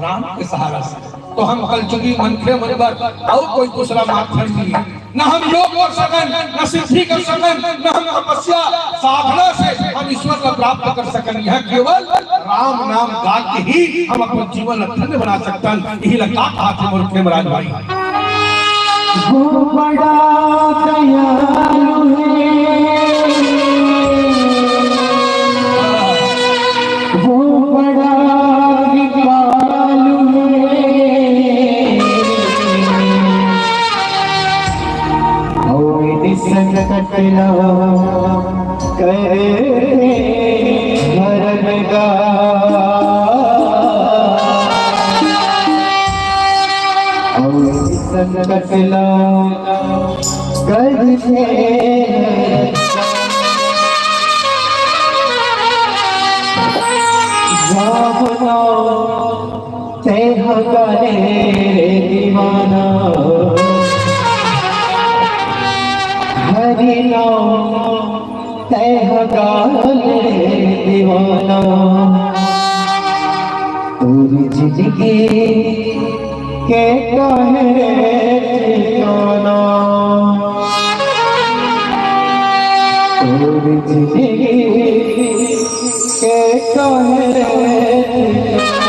राम के सहारा से। तो हम कलजुगी मनखे मन बर अउ कोई दूसरा माध्यम नहीं है। न हम योग कर सकन, न सिद्धि कर सकन, न हम तपस्या साधना से हम ईश्वर को प्राप्त कर सकन। यह केवल राम नाम गा के ही हम अपन जीवन ला धन्य बना सकतन। यही लगा हाथ मोर प्रेम राज भाई। वो बड़ा दयालु है, वो बड़ा कृपालु है। और संकट ना करते हरण का। और संकट ना करते हरण का। जावना तैं ह गा ले रे दीवाना, हरि नाम तैं ह गा ले रे दीवाना। तोर जिंदगी के काहे रे ठिकाना, तोर जिंदगी के काहे रे ठिकाना।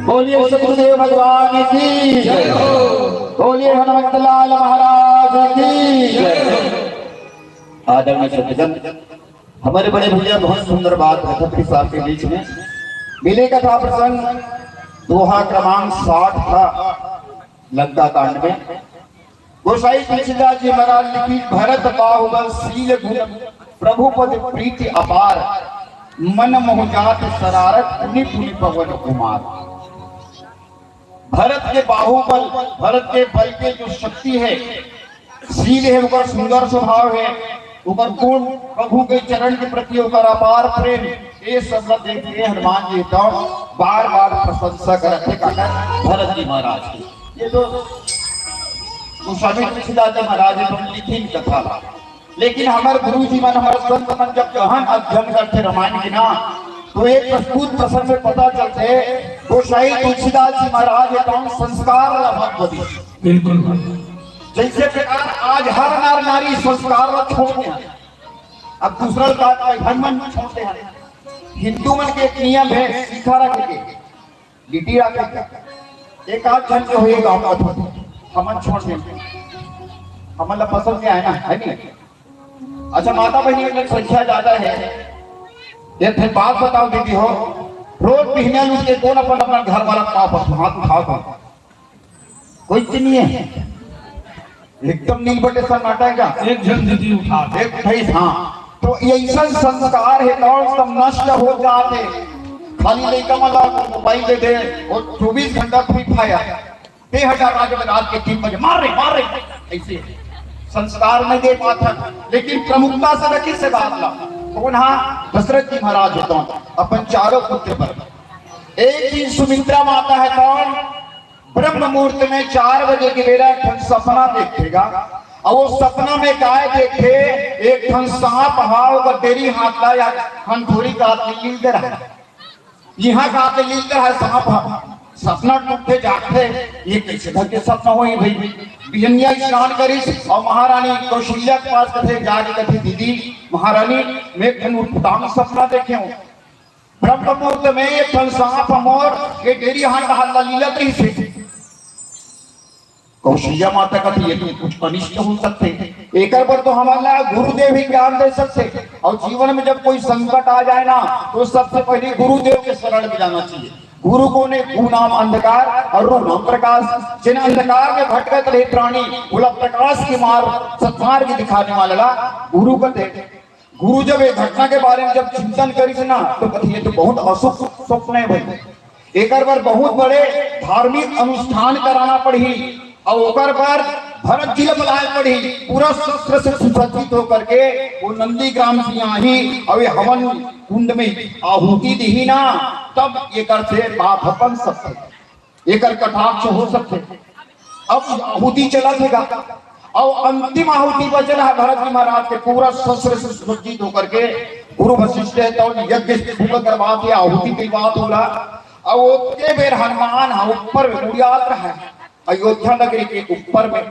बोलिए सतगुरुदेव भगवान की जय। बोलिए हनुमंतलाल महाराज की जय। आदरणीय सज्जन, हमारे बड़े भैया बहुत सुंदर बात रखत हे आपके बीच में। मिले का था प्रसंग, दोहा क्रमांक साठ था लंका कांड में। गोसाई तुलसीदास जी महाराज लिखी, भरत बाहुबल शील गुण प्रभु पद प्रीति अपार, मन मोह जात शरारत पुनि पुनि पवन कुमार। भरत के बाहुबल, भरत के बल के जो शक्ति है, शील है, ओकर सुंदर स्वभाव है, ओकर गुण, प्रभु के चरण के प्रति ओकर अपार प्रेम, ये सब ला देख के हनुमान जी तो बार बार प्रशंसा करत हे काकर भरत जी महाराज की। ये तो गोस्वामी तुलसीदास जी महाराज जी तो लिखिन कथा ला। लेकिन हमर गुरु जी मन, हमर संत मन जब गहन अध्ययन करथे रामायण के ना, तो एक प्रस्तुत प्रसंग में पता चलथे, गोसाई तुलसीदास जी महाराज एकदम संस्कार वाला भक्त होते। बिल्कुल। जैसे प्रकार आज हर नर नारी संस्कार ला छोड़ दे, अब दूसरा बात भाई मन छोड़ दे। हिंदू मन के एक नियम है, शिखा रखे के, लिट्टी रखे के, एक आध झन के होए गाँव का था, हमन छोड़ दे, हमन ला पसंद नहीं आया ना, है नहीं? अच्छा, माता बहनी की संख्या ज्यादा है। एक ठन बात बताओ दीदी हो, रोज बिहनिया उठ के कौन अपन अपना घर वाला का पर हाथ उठाओ तो? कोई तो नहीं है, एकदम नील बटे सन्नाटा है क्या? एक झन दीदी उठा दे। एक भाई, हाँ, तो ये ऐसा संस्कार है, कौन सब नष्ट हो जाते। खाली लइका मन ला मोबाइल दे दे और चौबीस घंटा फ्री फायर। दे हजार राज में रात के तीन बजे मार रहे, मार रहे, ऐसे संस्कार नहीं दे पाता, लेकिन प्रमुखता से रखी से बात ला। कौन? हाँ, दशरथ जी महाराज होता हूँ, अपन चारों पुत्र पर। एक दिन सुमित्रा माता है कौन, ब्रह्म मुहूर्त में चार बजे के बेरा एक ठन सपना देखेगा, और वो सपना में काय देखे, एक ठन सांप हा, ओकर डेरी हाथ ला या हंथोरी का हाथ में लील दे रहा है। यहाँ का आके लील कर है सांप ह। सपना टूटथे जागथे, ये कैसे घर के सपना होई भाई? बिहनिया स्नान करिस और महारानी कौशल्या के पास कथे, जाके कथे, "दीदी महारानी, मैं एक ठन उटपटांग सपना देखे हूँ। ब्रह्म मुहूर्त में एक ठन सांप मोर ये डेरी हाथ हाथ ला लीलत रहिस हे।" कौशल्या माता कथे, "ये तो कुछ अनिष्ट हो सकथे, एकर बर तो हमन ला गुरुदेव ही ज्ञान दे सकथे।" और जीवन में जब कोई संकट आ जाए ना, तो सबसे पहले गुरुदेव के शरण में जाना चाहिए। गुरु कोन हे? गु नाम अंधकार और रु नाम प्रकाश। जेन अंधकार में भटकत रहे प्राणी, ओला प्रकाश के मार्ग, सत्मार्ग दिखाने वाला ला गुरु कथे। गुरु जब ये घटना के बारे में जब चिंतन करिस ना, तो कथे, "ये तो बहुत अशुभ स्वप्न है भाई, एकर बर बहुत बड़े धार्मिक अनुष्ठान कराना पड़ही, और ओकर बर भरत जी ला बुलाए पड़ही।" पूरा शस्त्र से सुसज्जित होकर के वो नंदीग्राम से आही और ये हवन कुंड में आहुति दिही ना, तब एकर से पाप बन सकथे। एकर कटाक्ष हो सकथे। अब आहुति चलत हे गा, अउ अंतिम आहुति बचल हे भरत जी महाराज के, पूरा शस्त्र से सुसज्जित होकर के गुरु वशिष्ठ हे, तो यज्ञ से शुरू करवात हे, आहुति दिलवात हे ओला। अउ ओतके बेर हनुमान ह ऊपर में उड़ियात रहय, अयोध्या नगरी के ऊपर में।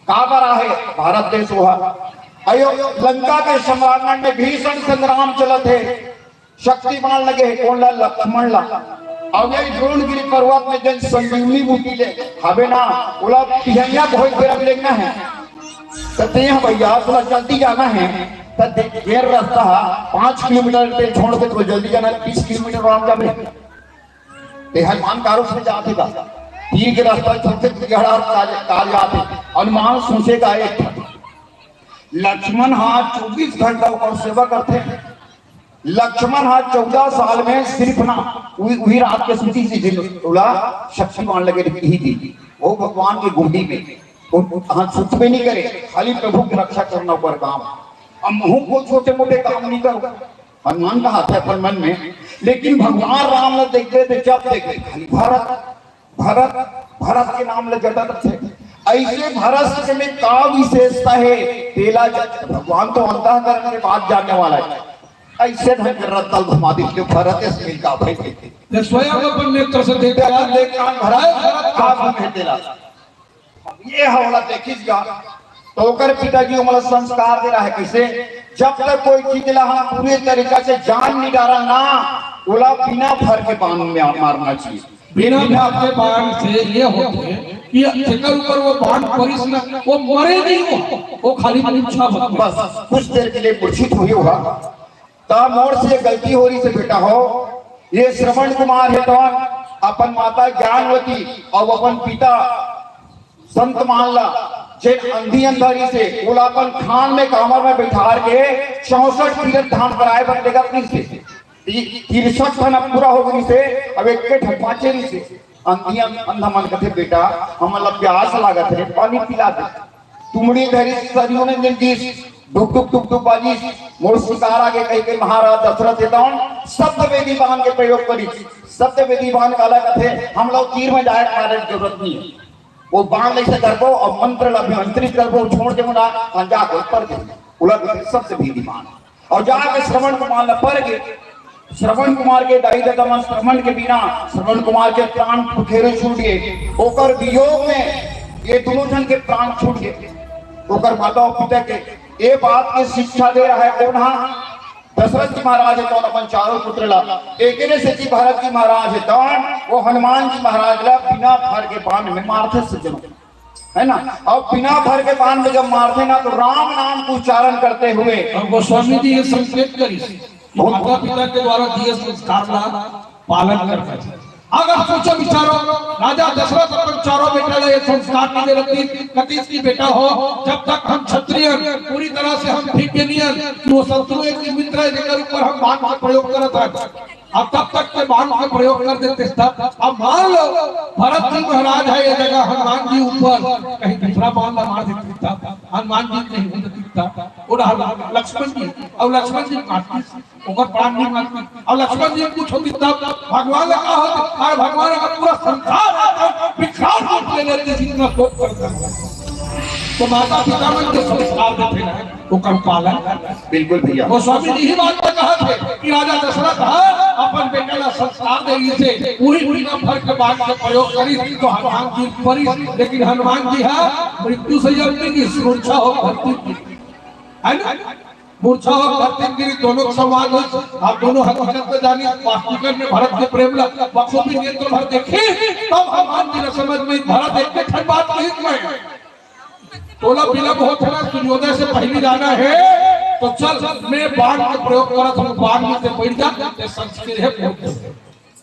काबर आहे भारत देश ओहा? अयो, लंका के सम्रांगण में भीषण संग्राम चलत हे। शक्ति बाण लगे हे कोन ला? लक्ष्मण ला। अउ ये द्रोणगिरी पर्वत में जेन संजीवनी बूटी ले हवे ना, ओला पिहैया कोई बेरा लेना है। त तें ह भैया, तोला जल्दी जाना है, त दे-, जेन रास्ता ह पाँच किलोमीटर तें छोड़ के तो जल्दी जाना है, तीस किलोमीटर आराम जाबे। ते हनुमान कारो से जात हे का? तीर के रास्ता छोड़ के गहरा काल, काल जात हे। हनुमान सोचे का एक ठन। लक्ष्मण हा चौबीस घंटा ओकर सेवा करथे। लक्ष्मण हा चौदह साल में सिर्फ ना उही, उही रात के सूती से जिन ओला शक्ति बाण लगे रही थी। वो भगवान के गोदी में, वो हाथ सूत में नहीं करे, खाली प्रभु की रक्षा करना ओकर काम। अब महू को छोटे मोटे काम नहीं करो। हनुमान कहाथे अपन मन में, लेकिन भगवान राम ला देखबे त जब देखबे खाली भरत, भरत, भरत के नाम ला जपत रथे। अइसे भरत में का विशेषता हे? तेला जब भगवान तो अंतःकरण के बात जानने वाला है, अइसे ढंग के रत्तल घुमा दी जो भरत इस मिल का भाई थे। ये स्वयं अपन नेत्र से देखे, आज देख कान भरा है, भरत का गुण है तेला। ये हवला देखिस गा, तो ओकर पिताजी ओमला संस्कार दे रहा है, कैसे? जब तक कोई चीज ला हम पूरे तरीका से जान नहीं डाला ना, ओला बिना भर के बाण में मारना चाहिए। बिना भर के बाण से ये होथे कि जेकर ऊपर वो बाण परिस ना, वो मरे नहीं, वो, वो खाली मूर्छा होथे। बस कुछ देर के लिए मूर्छित हुई होगा। त मोर से गलती हो रही से बेटा हो, ये श्रवण कुमार हे तौन अपन माता ज्ञानवती अउ अपन पिता संत मान ला, जेन अंधी अंधारी से ओला अपन खान में कांवर में बैठार के चौसठ तीरथ धाम कराए बर लेगत नहीं से। ती-, तिरसठ ठन अब पूरा हो गई से, अब एक के ठन बाचे नहीं से। अंधी अंधा मन कथे, "बेटा, हमन ला प्यास लागत हे, पानी पिला दे।" तुमड़ी धरी सरयू नंदन जी, डुक डुक डुक डुक बाजी, मोर शिकार आगे कह के महाराज दशरथ चेतावन शब्द वेदी बाण के प्रयोग करी। शब्द वेदी बाण काला कथे, हम लोग तीर में जाए मारे के जरूरत नहीं है। वो बाण ले से करबो और मंत्र ला अभिमंत्रित करबो, छोड़ के मुना अंजा को पर दे। उलट शब्द वेदी बाण। और जाके श्रवण कुमार ला पर गे। श्रवण कुमार के दाई ददा मन श्रवण के बिना श्रवण कुमार के प्राण पखेरु छूट गे। ओकर वियोग में ये दोनों जन के प्राण छूट गे। ओकर माता और पिता के ये बात के शिक्षा दे रहा है कौन? हाँ, दशरथ जी महाराज हे तौन अपन चारों पुत्र ला। एकरे सेती भरत जी महाराज हे तौन वो हनुमान जी महाराज ला बिना भर के बाण में मारथे सज्जनों। है ना? अब बिना भर के बाण में जब मारथे ना, तो राम नाम को उच्चारण करते हुए। और गोस्वामी जी ये संकेत करिस कि माता पिता के द्वारा दिए संस्कार ला पालन करना चाहिए। अगर सोचो विचारो, राजा दशरथ अपन चारों बेटा ला ये संस्कार नहीं दे रहती, कतीस की बेटा हो, जब तक हम क्षत्रिय पूरी तरह से हम ठीक के नियन कि वो शत्रु एक मित्र है, जेकर ऊपर हम बाण का प्रयोग करत हैं, अब तब तक के बाण का प्रयोग कर देते तब। अब मान लो भरत जी महाराज है ये जगह हनुमान जी ऊपर, कहीं दूसरा बाण ला मार देते तब, हनुमान जी नहीं हो देते तब, वो रहा लक्ष्मण जी, और लक्ष्मण जी मारती, ओकर प्राण नहीं मारती, और लक्ष्मण जी कुछ होती तब भगवान ला का होती? अरे भगवान अगर पूरा संसार आता विकराल रूप ले लेते जितना शोक करता, तो माता पिता मन के संस्कार देते ना, ओकर पालन करना। बिल्कुल भैया। गोस्वामी जी ही बात पर कहा थे कि राजा दशरथ हा अपन बेटा ला संस्कार दे से वही बिना भर के बाण के प्रयोग करी तो हनुमान जी परी, लेकिन हनुमान जी हा मृत्यु से जल्दी की सुरक्षा हो भरती की, है ना? मूर्छा हो भरती गिरी दोनों के संवाद हो। आप दोनों हकीकत में जानी, वास्तविकता में भरत के प्रेम ला बखूबी नेत्र भर देखी, तब हनुमान जी ने समझ में भरत एक के ठन बात कही मैं तोला विलंब होत हे ना, सूर्योदय से पहले जाना है, तो चल, मैं बाण के प्रयोग करत हूँ, बाण में से बैठ जा, ते संस्कृत है, बोल दे।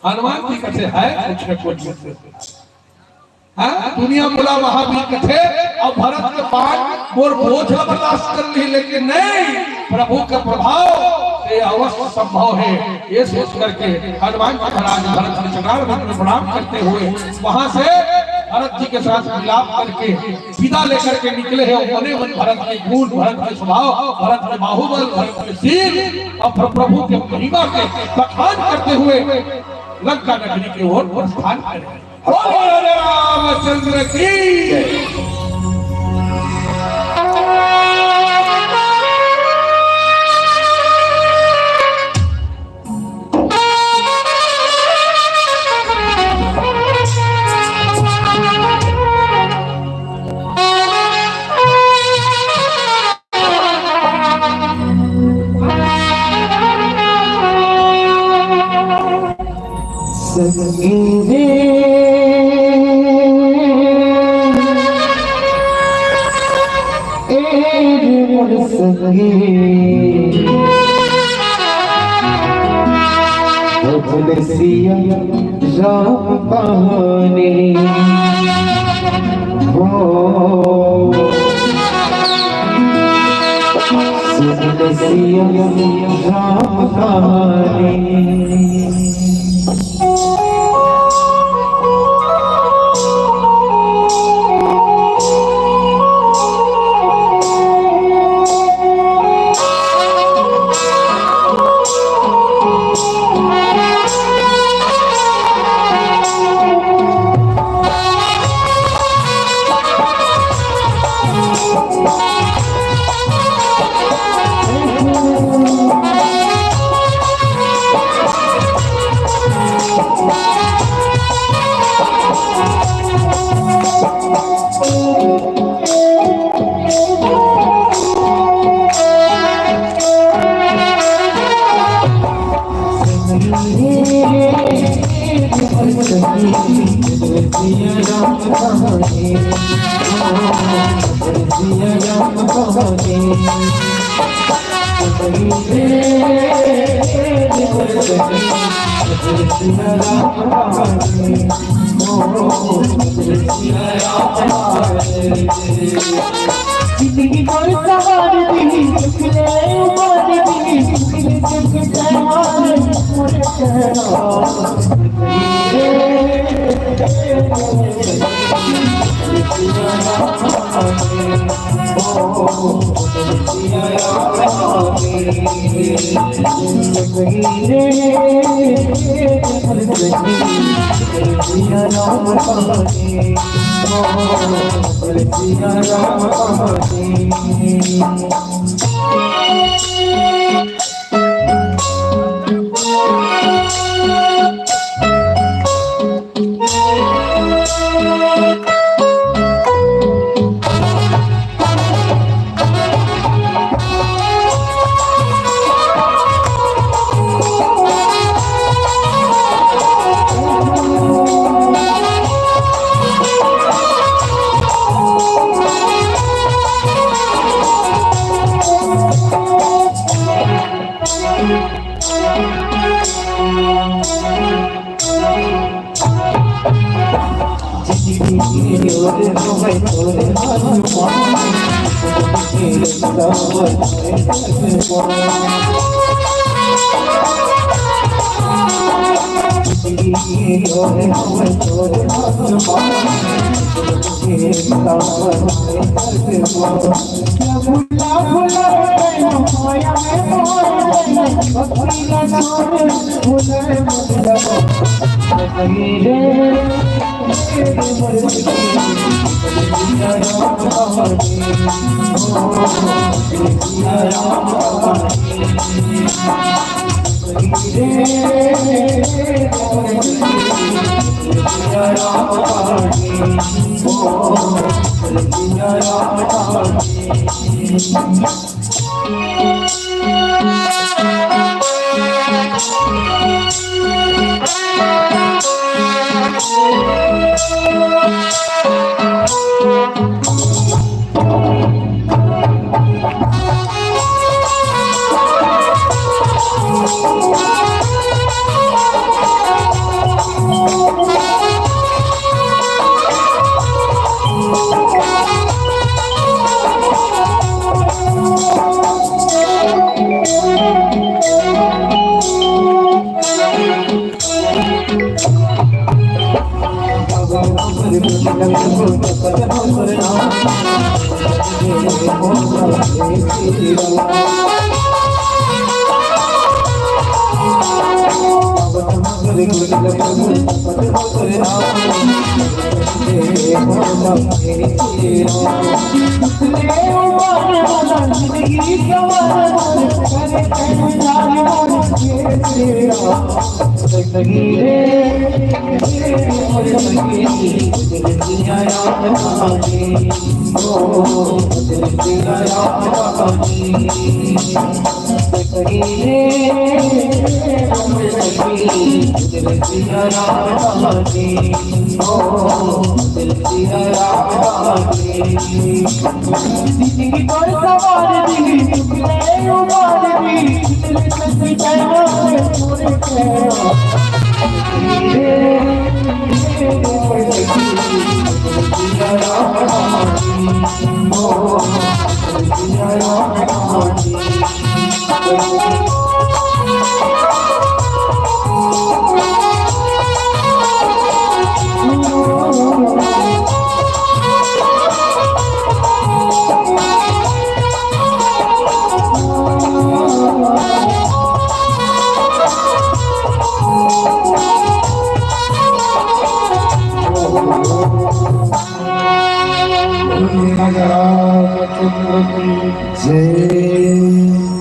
हनुमान जी कथे है, कुछ न कुछ। हाँ, दुनिया बोला महावीर कथे, अब भरत के बाण मोर बोझ ला बर्दाश्त कर ली, लेकिन नहीं, प्रभु का प्रभाव ये अवश्य संभव है। ये सोच करके हनुमान जी महाराज भरत के चरणारविंद में प्रणाम करते हुए वहां से भरत जी के साथ मिलाप करके विदा लेकर के निकले हैं। उन्होंने मन भरत के गुण, भरत के स्वभाव, भरत के बाहुबल, भरत के शील और प्र-, प्रभु के महिमा के बखान करते हुए लंका नगरी की ओर प्रस्थान करें। बोलो रामचंद्र की। संगी रे, ए रे मोर संगी, ओ तुलसिया राम कहानी हो। सुन ले सिया राम कहानी।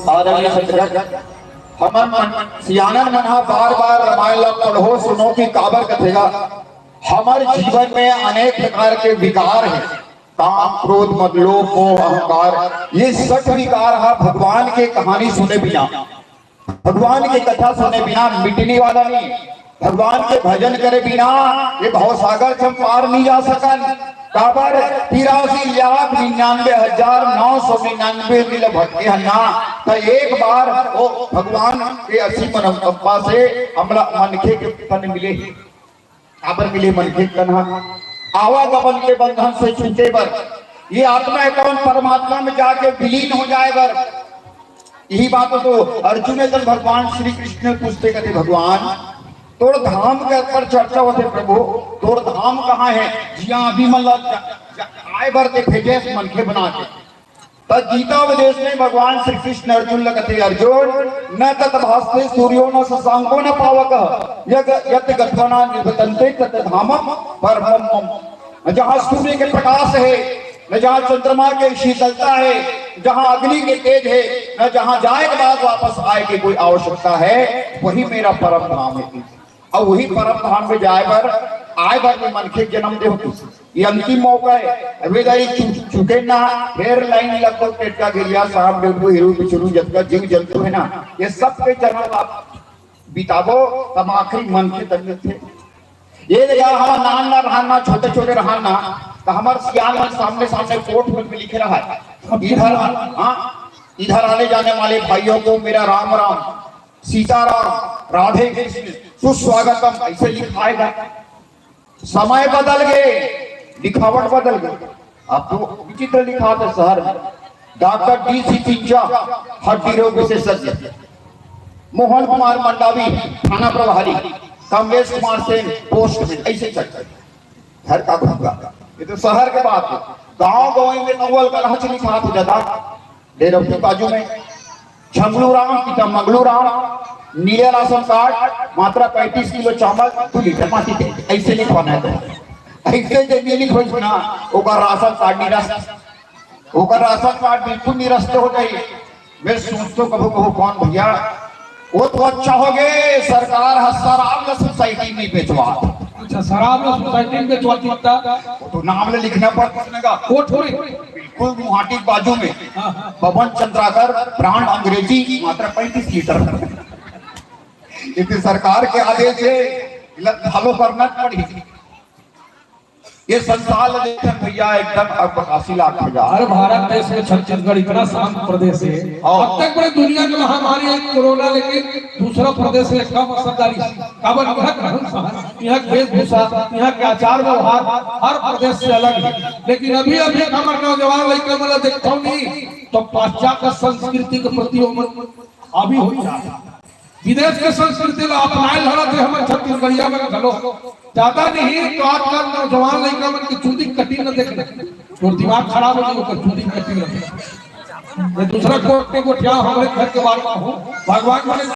आदरणीय सज्जन, हमन मन, सियानन मन ह बार-बार रामायण ला पढ़ो, सुनो कि काबर कथे गा। हमर जीवन में अनेक प्रकार के विकार हे, काम, क्रोध, मद, लोभ, मोह, अहंकार, ये सठ विकार ह भगवान के कहानी सुने बिना, भगवान के कथा सुने बिना मिटने वाला नहीं। भगवान के भजन करे बिना ये भवसागर से हम पार नहीं जा सकन। काबर? तिरासी लाख निन्यानवे हजार नौ सौ निन्यानवे मिल भटके हन ना, त एक बार वो भगवान के असीम अनुकंपा से हमला मनखे के तन मिले। काबर मिले मनखे तन ह? आवागमन के बंधन से छूटे बर, ये आत्मा एकावन परमात्मा में जाके विलीन हो जाए बर। यही बात तो अर्जुन एदन भगवान श्री कृष्ण पूछथे, कथे, "भगवान, तोर धाम के ऊपर चर्चा होथे प्रभु, तोर धाम कहाँ हे? जिहाँ अभी मन ला ज-, ज-, आए बर ते भेजे मनखे बना के।" त गीता उपदेश में भगवान श्री कृष्ण अर्जुन ल कथे, "अर्जुन, न तत्र भासते सूर्यो न शशांको न पावक, यग-, यत्र गत्वा न निबध्यते तत् धाम परमम मम।" जहाँ सूर्य के प्रकाश हे, न जहाँ चंद्रमा के शीतलता हे, जहाँ अग्नि के तेज हे, न जहाँ जाए के बाद वापस आए के कोई आवश्यकता हे, वही मेरा परम धाम हे। अउ वही परम धाम में जाए बर, आए बर भी मनखे जन्म दे होती। ये अंतिम मौका हे। अभी गई चु-, चुके ना, फेर लाइन लगो, टेटका गिरिया, सांप, डेढ़ू, हिरू, बिचरू, जतका जीव जंतु हे ना, ये सब के जन्म आप बिताबो, तब आखिरी मनखे तक मिलथे। ये जगह हम नान ना रहन ना, छोटे-छोटे रहन ना, त हमर सियान मन सामने-सामने कोट में लिखे रहा हे। इधर, हाँ, इधर आने जाने वाले भाइयों को मेरा राम राम, सीताराम, राधे कृष्ण, सुस्वागतम, ऐसे लिखाएगा। समय बदल गए, लिखावट बदल गई। अब तो विचित्र लिखाथे शहर में। डॉक्टर डी सी चिंचा, हड्डी रोग विशेषज्ञ, मोहन कुमार मंडावी, थाना प्रभारी, कमलेश कुमार सेन, पोस्टमैन, ऐसे चलथे। घर का भूखा। ये तो शहर के बात हे। गांव गंवई में नवल का रहच लिखाथे दादा। डेरौटी बाजू में छंगलू राम, पिता मंगलू राम, नीले राशन कार्ड, मात्रा पैंतीस किलो चावल, दू लीटर माटी दे, ऐसे लिखवाना हे तो। ऐसे जे नहीं लिखवाई ना, ओकर राशन कार्ड निरस्त, ओकर राशन कार्ड बिल्कुल निरस्त हो जाई। मैं सोचथों कभू कभू, कौन भैया, वो तो अच्छा हो गए, सरकार ह शराब ल सोसाइटी में बेचवा। अच्छा, शराब ल सोसाइटी में बेचवा देता। वो तो नाम ले लिखना पड़ता ना। वो थोड़ी। बिल्कुल मुहाटी के बाजू में हाँ, हाँ। पवन चंद्राकर, ब्रांड अंग्रेजी, मात्रा पैंतीस लीटर। ये तो सरकार के आदेश हे, इला follow करना पड़ी। ये संसार ल देखे भैया, एकदम अवकाशी लाग भैया। अरे, भारत देश में छत्तीसगढ़ इतना शांत प्रदेश हे। हाँ। अब तक पूरे दुनिया के महामारी एक कोरोना, लेकिन दूसरा प्रदेश ले कम असरदारी। काबर? यहाँ के रहन सहन, यहाँ के वेशभूषा, यहाँ के आचार व्यवहार हर प्रदेश से अलग हे। लेकिन अभी अभी हमर नौजवान लइका मन ला देखथव नहीं, तो पाश्चात्य संस्कृति के प्रति ओमन हावी हो जात हे। विदेश के संस्कृति ला अपनाए ल धरत हे हमर छत्तीसगढ़िया मन घलो। ज्यादा नहीं तो आजकल नौजवान लइका मन के चूंदी कटिंग ल देख ले, तोर दिमाग खराब हो जाही, ओकर चूंदी कटिंग ल देख। ये दूसरा कोट के गोठिया हमरे घर के बारे में हो, भगवान मन